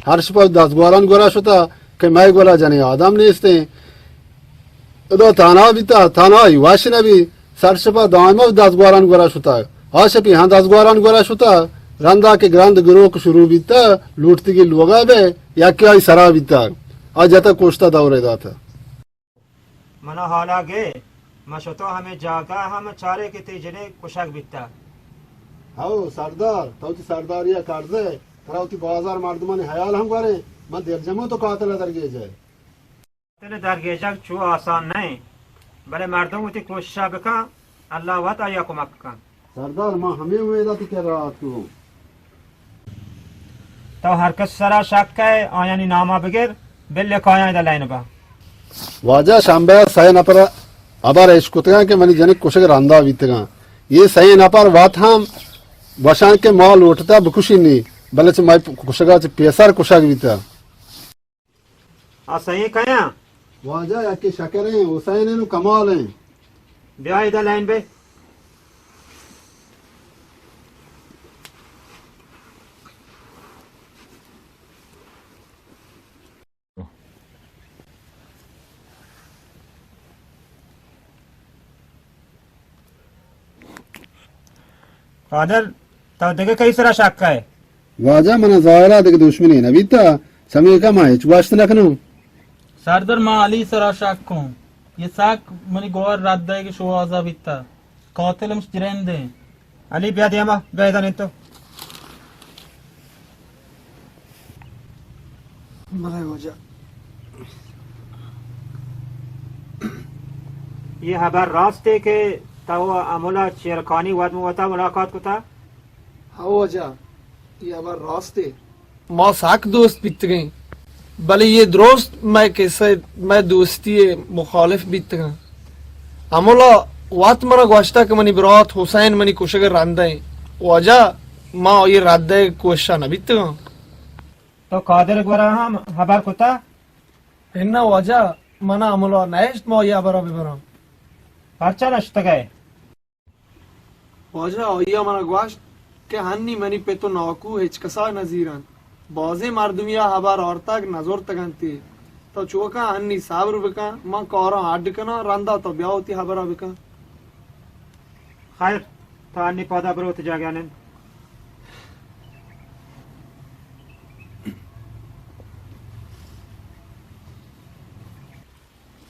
ہر شپا دزگواران گورا شتا کہ مئے گورا جنے آدم نیستیں۔ ادا تانا بیتا، تانا ای وش نبی، سر شپا دائما دزگواران گورا شتا۔ آ شپی ہاں دزگواران گورا شتا، رندا کہ گرند گروک شروع بیتا، لوٹتگی لوگا بے، یکی آئی سرا بیتا۔ آ جتا کشتا دورے داتا۔ منا حالا گے، ما شتو ہمے جاگہ ہم چارے کہ تی جنے کشگ بیتا۔ ہو سردار، تو تی سرداری کرزے، ترا وتی بازار مردمانی حیال ہم گورے، من دلجمو تو قاتل درگیجے۔ قاتل درگیجگ چو آسان نہ انت، بلے مردم وتی کوششا بکن، اللہ وت آیا کمک کن۔ سردار، ما ہمے امیدا تی کرا آتکگوں۔ تو ہر کس سرا شک کئے، آیانی ناما بگر، بل یک آیاں ادا لین با۔ واجہ، شنبہ سئے نفر ہبر اشکتگاں کہ منی جنک کشگ رندا بیتگاں۔ یہ سئے نفر وت ہم گوشان کہ ما لوٹتا بکشینی، بلے چہ مئے کشگا چہ پیسر کشگ بیتا۔ آ سئیں کئے آں؟ واجہ، یکے شکر ایں، حسین ایں و کمال ایں۔ بیا ادا لائن بے۔ قادر، تو دگہ کئی سرا شک کئے؟ واجہ، منا ظاہرا دگہ دشمنے نہ بیتا، چمیکا ما ہچ گوشت نہ کنوں۔ سردار، ما علی سرا شک کن. یہ سک منی گوار رد دئیگ شوہازا بیتا. قاتل ہمش جرندیں. علی، بیا دیما، بیا ادا نند تو. بلے واجہ. یہ ہبر راستے کہ تو امولا چیرکانی وت وتا ملاقات کتا؟ ہو واجہ، یہ ہبر راستے. ما سک دوست بیتگیں، بلے یہ درست مئے کسہ، مئے دوستی مخالف بیتگاں. ہمولا وت منا گوشتا کہ منی برات حسین منی کشگ رندہ ایں. واجہ، ما آئی رد دئیگ کوششا نہ بیتگاں. تو قادر گورا ہم ہبر کتا؟ اناں واجہ، منا ہمولا نہشت ما آئی ہبرا ببراں. پرچا نشتگئے؟ واجہ، آئی ء من ء گوشت کہ ہنی منی پت ء ناکو ہچ کس ء نزیر انت. بازیں مردمی ء ہبر آرتگ نزرتگ انت. تو چو کن، ہنی صبر بکن، من کاراں اڈ کناں، رندا تو بیا وتی ہبر ء بکن. خیر، تو ہنی پادا برو وتی جاگہ ء نند.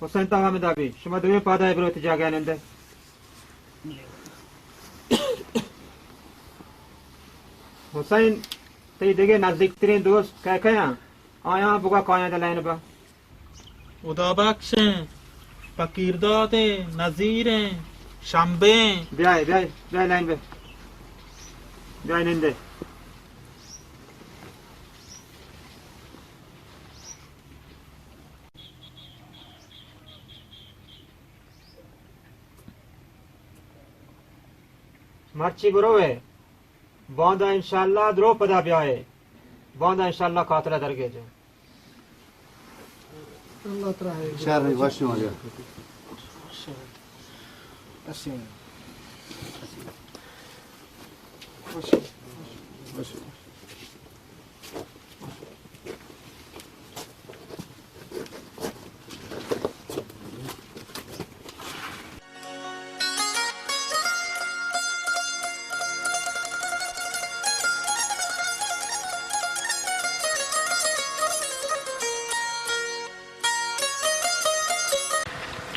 حسین، تو ہمدا بی، شما دوئیں پادا برو وتی جاگہ ء نند. حسین، تئی دگہ نزدیکترین دوست کئے کئے آں؟ آیاں بگا کایاں دلائن با. ہدا بخشیں، فقیردادیں، نذیریں، شمبیں. بیائے، بیائے، بیائے لائن بے. بیائے نندے. مرچی بروئے، باندا انشاءاللہ درو پدا بیائے، باندا انشاءاللہ قاتلہ درگیجے. اللہ ترا ہے. شر، وش واجہ.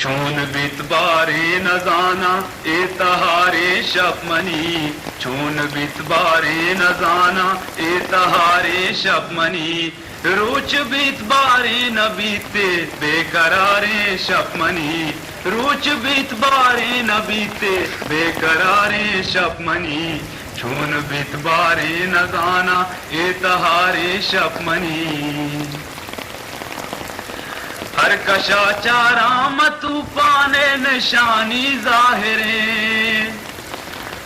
چون بیت باریں نزاناں اے تہاریں شپ منی، چون بیت باریں نزاناں اے تہاریں شپ منی، روچ بیت باریں نہ بیت بے قراریں شپ منی، روچ بیت باریں نہ بیت بے قراریں شپ منی، چون بیت باریں نزاناں اے تہاریں شپ منی. ہر کشا چاراں ماں طوفان ء نشانی ظاہریں،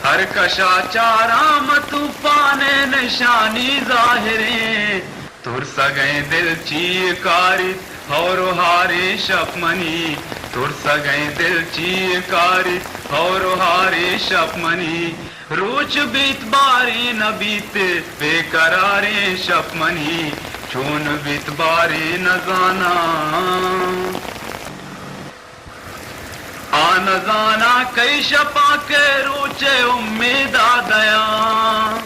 ہر کشا چاراں ماں طوفان ء نشانی ظاہریں، ترسگیں دل چی کاریت ہور و ہاریں شپ منی، ترسگیں دل چی کاریت ہور و ہاریں شپ منی، روچ بیت باریں نہ بیت بے قراریں شپ منی، چون بیت باریں نہ زاناں. آ نہ زاناں کئی شپاں کہ روچ ء امیدا دیاں،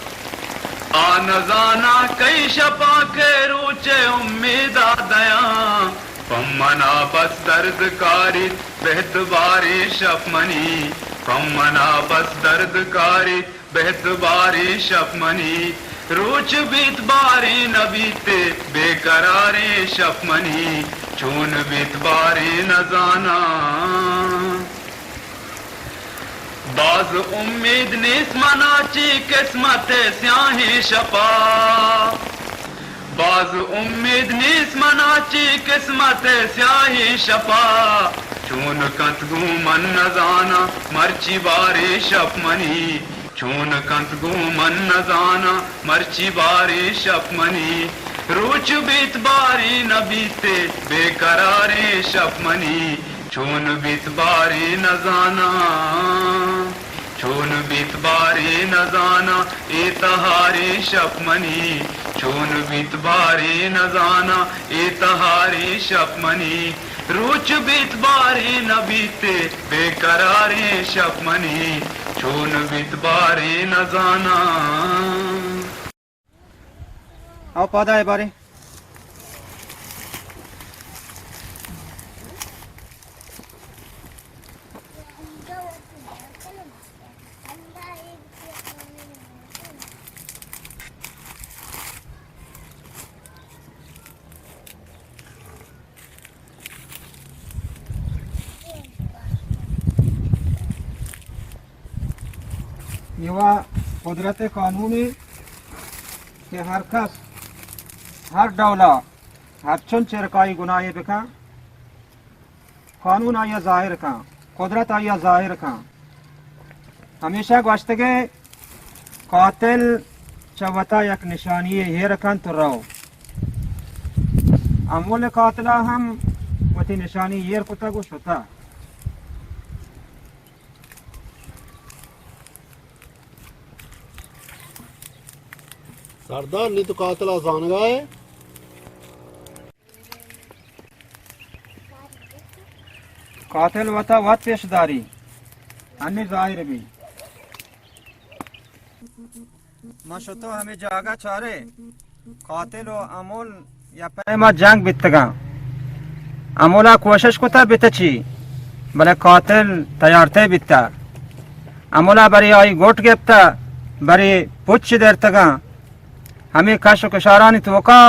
آ نہ زاناں کئی شپاں کہ روچ ء امیدا دیاں، پہ منا بس درد کاریت بہت باریں شپ منی، پہ منا بس درد کاریت بہت باریں شپ منی، روچ بیت باریں نہ بیت بے قراریں شپ منی، چون بیت باریں نہ زاناں. باز امید نیست منا چہ قسمت ء سیاہیں شپا، باز امید نیست منا چہ قسمت ء سیاہیں شپا، چون کنت گوں من نزاناں مرچی باریں شپ منی، چون کنت گوں من نزاناں مرچی باریں شپ منی، روچ بیت باریں نہ بیت بے قراریں شپ منی، چون بیت باریں نزاناں، چون بیت باریں نزاناں اے تہاریں شپ منی، چون بیت باریں نزاناں اے تہاریں شپ منی، روچ بیت باریں نہ بیت بے قراریں شپ منی، چون بیت باریں نزاناں. آؤ پادا اے باریں. ایوا قدرت قانونی کہ ہر کس، ہر ڈولا، ہر چون چرکائی گناہی بکن، قانون آئی ءَ ظاہر کن، قدرت آئی ءَ ظاہر کن۔ ہمیشہ گوشتگے قاتل چہ وتا یک نشانی ایر کن تو رو۔ امول قاتلا ہم وتی نشانی ایر کتگ و شتہ۔ سردار، نی تو قاتل ءَ زانگا ئے؟ قاتل وتا وت پیش داری، انی ظاہر بی۔ ما شتو ہمے جاگہ چارے، قاتل و امول یا پیما جنگ بیتگاں۔ امولا کوشش کتا بتچی، بلے قاتل تیارتے بیتا۔ امولا بری آئی گوٹ گپتا، بری پچ درتگاں۔ ہمے کش و کشارانی توکا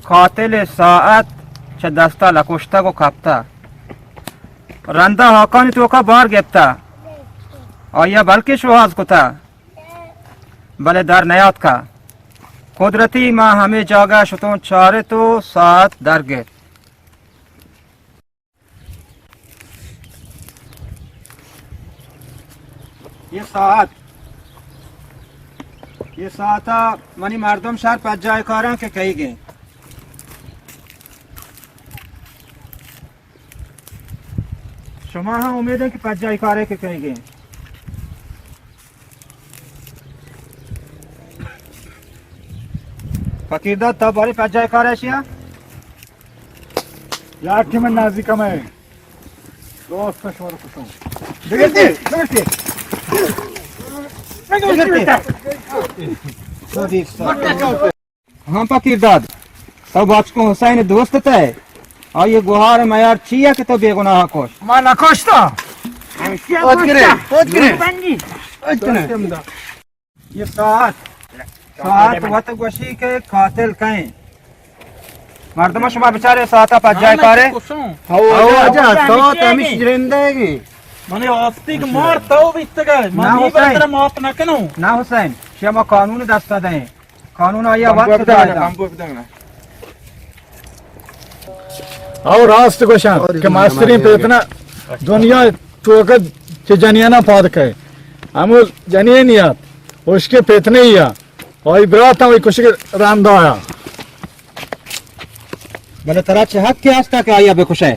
قاتل ساعت چہ دستا لکشتگ و کپتا۔ رندا ہاکانی توکا بار گپتا۔ آیا بلکہ شوہاز کتا۔ بلے در نیاتکا۔ قدرتی ما ہمے جاگہ شتوں چارت و ساعت در گپت۔ یہ ساعت، یہ ساعتا منی مردم شر پجائے کاراں کہ کئی گئے۔ شما ہم امید ہے کہ پجائی کارے کہ کئی گئے۔ فقیر داد، تا باری پجائی کارے شیا؟ یار کہ من نازی کم ہے۔ دوست شور کسوں۔ بگڑتے، بگڑتے۔ بگڑتے۔ تو دیکھ سا۔ ہاں فقیر داد، تو بچکوں حسین دوست تے؟ آئی گوہار میار چیا کہ تو بے گناہ کش؟ ما نہ کشتا۔ پوت کرے، پوت کرے۔ یہ ساعت، ساعت وت گوشی کہ قاتل کئیں؟ مردم شما بچارے ساعتا پجائے کارے؟ ہو، واجہ، ساعت ہمیش جرندہ ہے گی۔ منی آستیگ مار تو بیتگا، من نہ نی حسین۔ بندر معاف نہ کنوں۔ نہ حسین، شما قانون دستا دیں۔ قانون آئی ءَ وت سزا دنت۔ او راست گوشاں کہ مستریں پیتنا دنیا توکا چہ جنینا پاد کئے۔ ہمو جنینی ات، اشکے پیتنے یا، آئی برات ہم کشگ رند آیا۔ بلے ترا چہ حق کے ہستا کہ آئی ءَ بکشے؟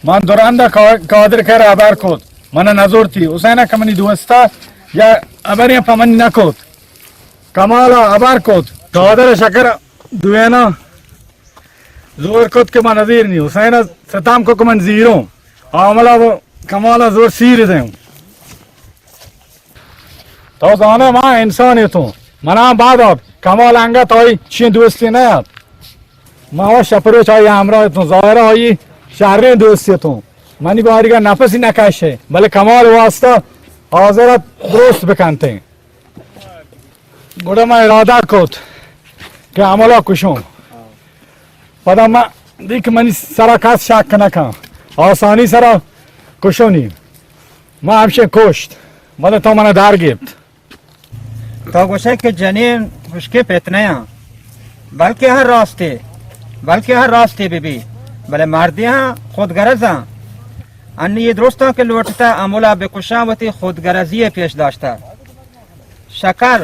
من دراندا کا-، قادر کر ہبر کت، من نزورتی۔ حسین کہ منی دوستا یا ہبریں پہ من نکت۔ کمالا ہبر کت، قادر شکر دوینا زور کت کہ من نزیر نی۔ حسین ستم کو کہ من زیروں۔ عاملہ و کمالا زور سیر دیں۔ تو زانے ما انسان اتوں، منا بعد آت، کمال انگت آئی چین دوستی نہ آت۔ ما و شپروچ آئی ہمراہ اتوں، ظاہر آئی شریں دوستی اتوں۔ منی باریگا نفسی نہ کشے، بلے کمال واسطہ حاضر ات درست بکنتیں۔ گڑا ما ارادہ کت کہ عملہ کشوں۔ پدا ما دیکھ منی سرا کس شک نہ کن، آسانی سرا کشونی۔ ما ہمشے کشت، بلے تو منا در گپت۔ تو گوشے کہ جنین ہشکے پتنے ہاں، بلکہ ہر راستے، بلکہ ہر راستے بہ بی، بلے مردے ہاں خود غرض ہاں۔ انی یہ درستاں کہ لوٹتا امولا بکشاں وتی خود غرضی پیش داشتا۔ شکر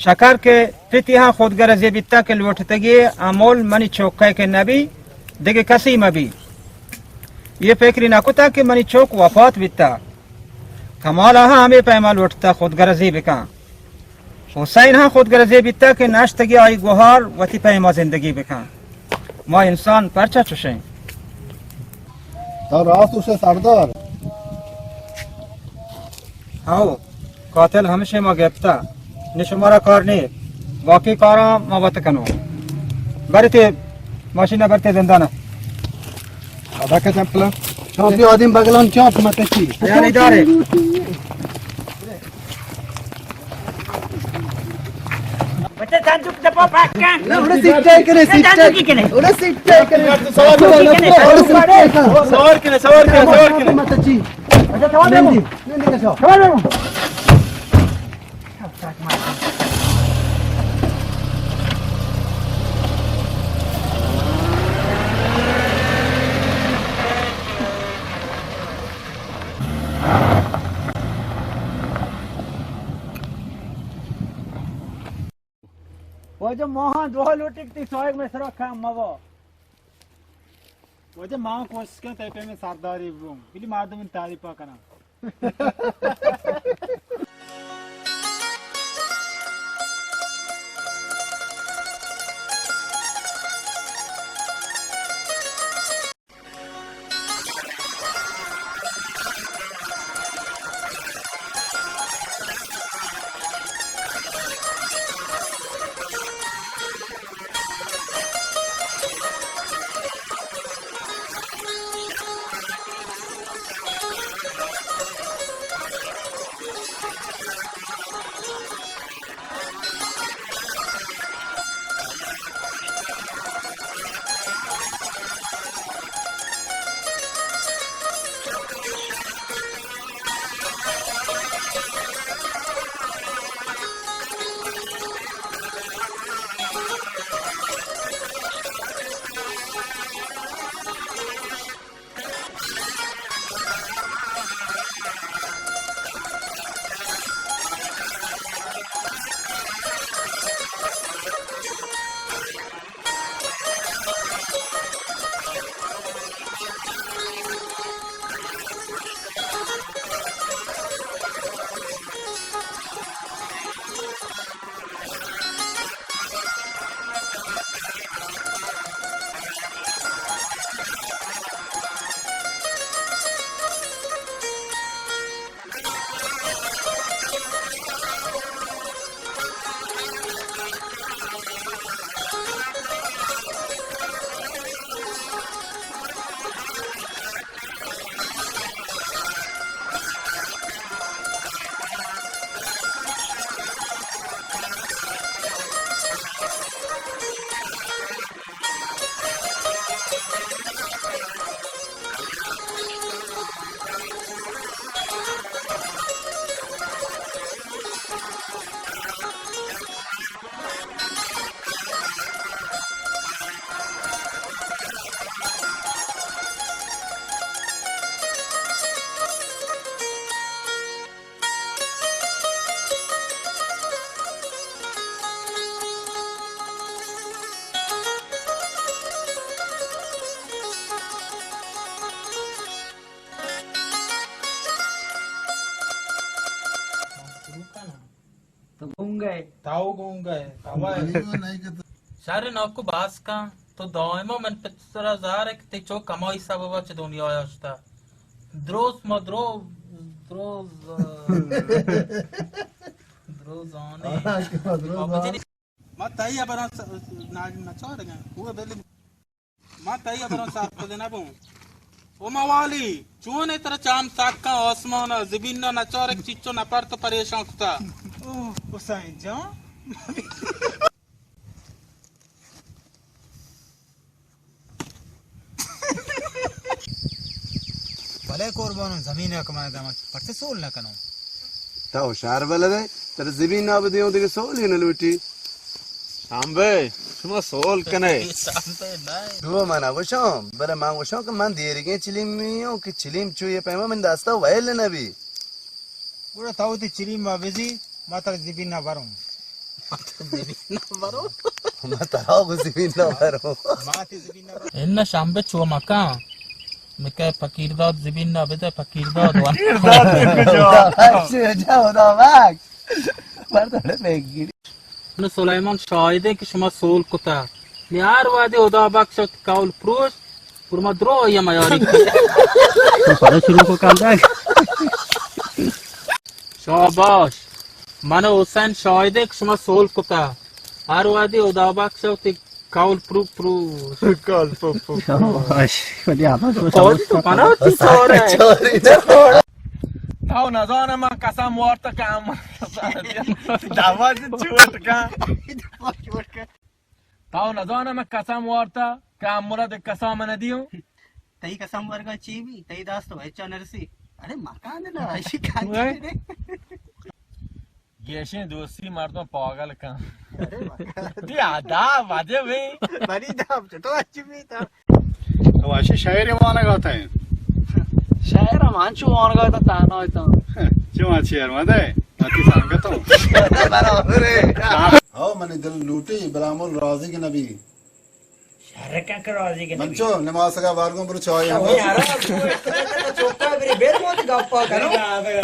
شکر کہ پتی ہاں خود غرضے بیتا کہ لوٹتگی امول منی چوکے کہ نبی، دگہ کسی مبی۔ یہ فکری نکتا کہ منی چوک وفات بیتا۔ کمال ہاں ہمے پیما لوٹتا خود غرضے بکن۔ حسین ہاں خود غرضے بیتا کہ نشتگی آئی گوہار وتی پیما زندگی بکن۔ ما انسان پرچا چشیں؟ تو راست گوشے سردار۔ ہاو، قاتل ہمشے ما گپتا۔ نی شمارا کار نی، باقی کاراں ما وت کنوں۔ برتے ماشین برتے زندانا۔ ادا کا چپلا؟ چاپی آدم بگلان چاپ مت چی؟ یار ادارے۔ بچے چاندوک دپا پاک کن۔ نہ، اوڑا سیٹ ٹائر کرے، سیٹ ٹائر۔ چاندوکی کنے۔ اوڑا سیٹ ٹائر کرے۔ سوار کنے، سوار کنے، سوار کنے۔ سوار کنے، سوار کنے، سوار کنے۔ مت چی۔ اچھا، تھوڑا دے۔ تھوڑا دے۔ واجہ ماہاں دعا لوٹی کہ تئی سوئگ مئے سرا کم مبا۔ واجہ ما کوشش کن تئی پیمیں سرداری بوں، بلی مردم تعریفا کناں۔ تو گنگ ئے۔ تو گنگ ئے۔ تو شر ناکو باز کن۔ تو دائما من پہ ترا زار ئے کہ تئی چک ہمائی سببا چہ دنیا ءَ شتا۔ دروز ما درو، دروز، دروزانے۔ آ، کہ ما دروزان۔ ما تئی ہبراں س-، ناج نچارگاں۔ وہ بلے ما تئی ہبراں سرپد نہ بوں۔ او موالی، چون ءَ ترا چام سکاں آسمان ءَ زمین ءَ نچارگ چچو نپر تو پریشان کتا۔ او حسین جان۔ بلے قربانوں، زمین ءَ کہ من دم ءَ پرچہ سول نہ کنوں؟ تو ہوشیار بلد ئے، ترا زمین ءَ بدیوں دگہ سولے نہ لوٹی۔ شمبے، شما سول کنے۔ شمبے نہ۔ دو من ءَ گوشاں، بلے من گوشاں کہ من دیرگیں چلیمی اوں کہ چلیم چو یہ پیما من دستا ویل نہ بی۔ گڑا تو وتی چلیم ءَ بزی، ما ترا زمین ءَ بروں۔ ما ترا زمین ءَ بروں۔ ما ترا زمین ءَ بروں۔ ما تئی زمین ءَ بروں۔ اناں شمبے چو مکن۔ مکہ فقیر داد زمین ءَ بدے، فقیر داد وان۔ فقیر داد کجا؟ خدا بخش، خدا بخش۔ مردم بگیری۔ نو سلیمان شاہدیں کہ شما سول کتا۔ نی ہر وہدے خدا بخش ات قول پروش، پر ما درو آئی میاری۔ تو پدا شروع کو کندگ۔ شاباش۔ من و حسین شاہدیں کہ شما سول کتا۔ ہر وہدے خدا بخش ات قول پرو پرو۔ قول پرو پرو۔ شاباش۔ ولی آواز تو پنا چی سارے؟ تو نزانم من قسم وارتا کہ ہم دوا چوٹ کن. تو نزانم من قسم وارتا کہ ہم مرد قسم ندیوں. تئی قسم ورگا چی بی؟ تئی دست و ہچا نرسی. ارے مکان نا، ایشی کانچی نے. گیشیں دوستی مردم پاگل کن. ارے مکان. دی آدا وادے وی. بری دام چطور اچھی بیتا. تو واشی شاعر وانگا تھا. شاعر ہم انچو وانگا تھا، تہنا تھا. چون اچھی یار مدے، اتی سنگتوں. برابر ہے. او منی دل لوٹی، بلامل راضی کہ نبی. شر کن کہ راضی کہ من نبی. چو نماسگا بارگوں برو چائے تو ہم. یار، تو چوکا بری بیر موت گپا کنو.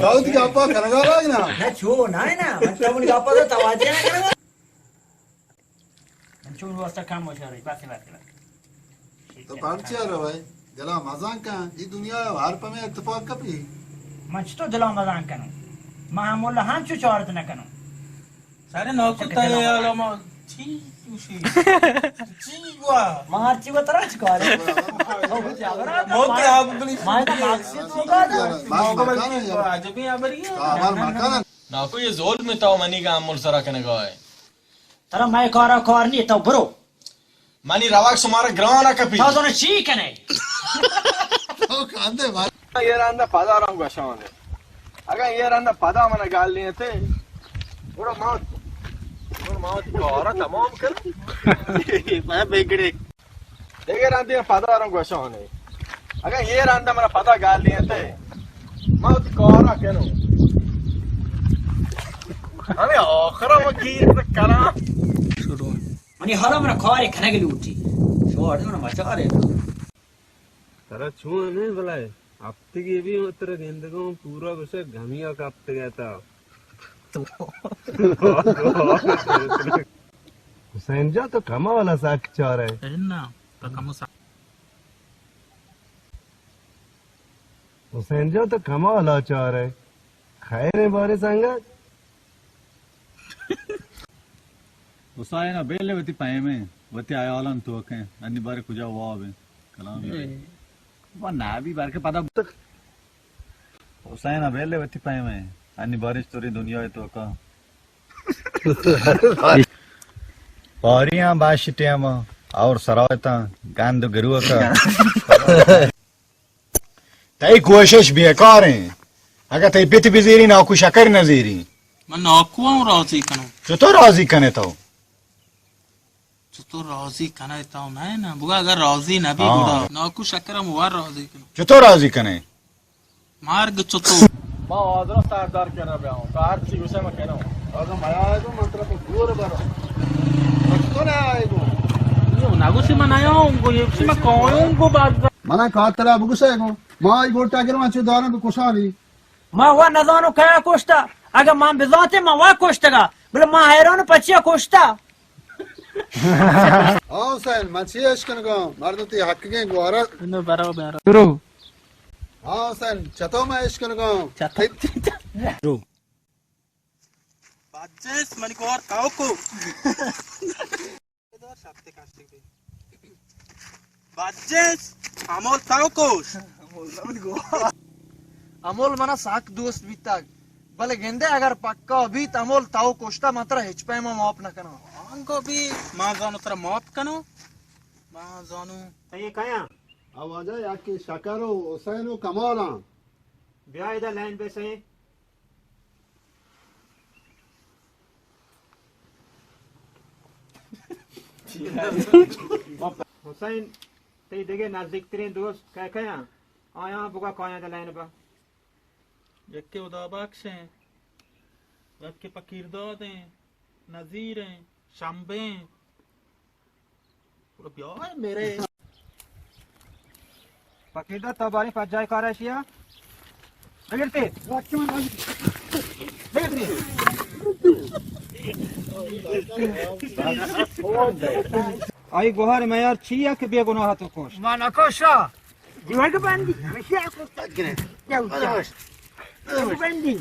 تو تی گپا کنگا راگ نا. نہ چو، نہ، نہ، من تو من گپا تو توجہ نہ کرو. من چون واسطہ کم ہوشیار، بس، بس، بس. تو پرچی آ رہا ہے؟ دلا مزان کن، یہ دنیا ہر پمے اتفاق کپی. من چطور دلا مزان کنو؟ من ہم واللہ ہم چو چارت نہ کنو. سارے نوکر تا یہ عالم چی چوشی؟ چی گوا؟ ما ہر چی وترا چی کارے؟ موت آپ بلی. ما ایتا مقصد تو کا؟ عجبی آبری ہے. ناکو یہ ظلم تا منی کا عمل سرا کنگا ہے. ترا مئے کارا کار نی، تو برو. منی روگ شمارا گران کپی. تو زانو چی کنے؟ تو کاندے بھائی. یہ رندا پدا رنگ گوشانے. اگر یہ رندا پدا منا گال لیتے، برو موت، برو موت کارا تمام کر. میں بگڑے. دیگہ رندی پدا رنگ گوشانے. اگر یہ رندا منا پدا گال لیتے، ما وتی کارا کنو. ہمیں آخرا ما گیر کنا. شروع. منی حالا منا کارے کنگ لوٹی. شوہر منا مچارے. ترا چون ہمیں بلائے؟ ہفتگی بھی متر گندگوں پورا گوشے گمیا کپتگے تا. حسین جان تو کمال سک چارے. انا، تو کمو سک. حسین جان تو کمال آ چار ہے. خیر ہے بارے سنگت. حسین بیلے وتی پیمیں، وتی عیالان توکیں، انی بارے کجا واب ہیں. کلام ہے. وہ نہ بھی بار کے پتہ. حسین بیلے وتی پیمیں، انی بارش توری دنیا توکا. پاریاں باش ٹیم اور سرایتاں گند و گروکا. تئی کوشش بیکار ہیں. اگر تئی پت بزیری ناکو شکر نہ زیری. من ناکو ہوں راضی کنوں. چطور راضی کنے تو؟ چطور راضی کنے تو؟ نہ، نہ، بگا اگر راضی نہ بی ہاں. گڑا ناکو شکر ہم ور راضی کنوں. چطور راضی کنے؟ مارگ چطور؟ ما آدرا سردار کرا بیاؤں، تو ہر چی گوشے ما کنوں. اگر ما آئے گو من ترا تو دور برو. تو نہ آئے گو. یہ نہ گوشی من آیا ہوں گو، یہ گوشی من کایوں گو باز. منا کار ترا بگوشے گو، ما ای گوٹا گرو انچو دارن کو کشانی. ما وا نزانو کیا کشتا، اگر من بزانتے من وا کشتگا، بلے ما حیران پچیا کشتا. ہاں حسین، من چی اشکنگاں؟ مردم تی حقگیں گوارا. انو برو برو. برو. ہاں حسین، چتو من اشکنگاں؟ چتو. برو. بجنس منی گوار تاو کو. بجنس، امول تاو کوش. امول منا سک دوست بیتگ، بلے گندے اگر پکا بیت امول تاو کشتا من ترا ہچ پیما معاف نہ کناں. آنگو بی، ما زانو ترا معاف کنو، ما زانو. تئی کیا؟ آ واجہ یکی شکر و حسین و کمالاں. بیا ادا لائن بسئے. حسین، تئی دگہ نزدیکترین دوست کئے کئے آں؟ آیاں بگا کایاں دلائن با. یکے ہدا بخش ایں، یکے پکیر داد ایں، نذیر ایں، شمبے ایں. بیا میرے. پکیر داد، تو باریں پجائے کار ایشیا. بگڑتے. بگڑتے. آئی گوہر میار چی ہے کہ بے گناہ تو کوش؟ ما نکوشا. دیوار بندی. ہمیشہ کوشتا. بندی.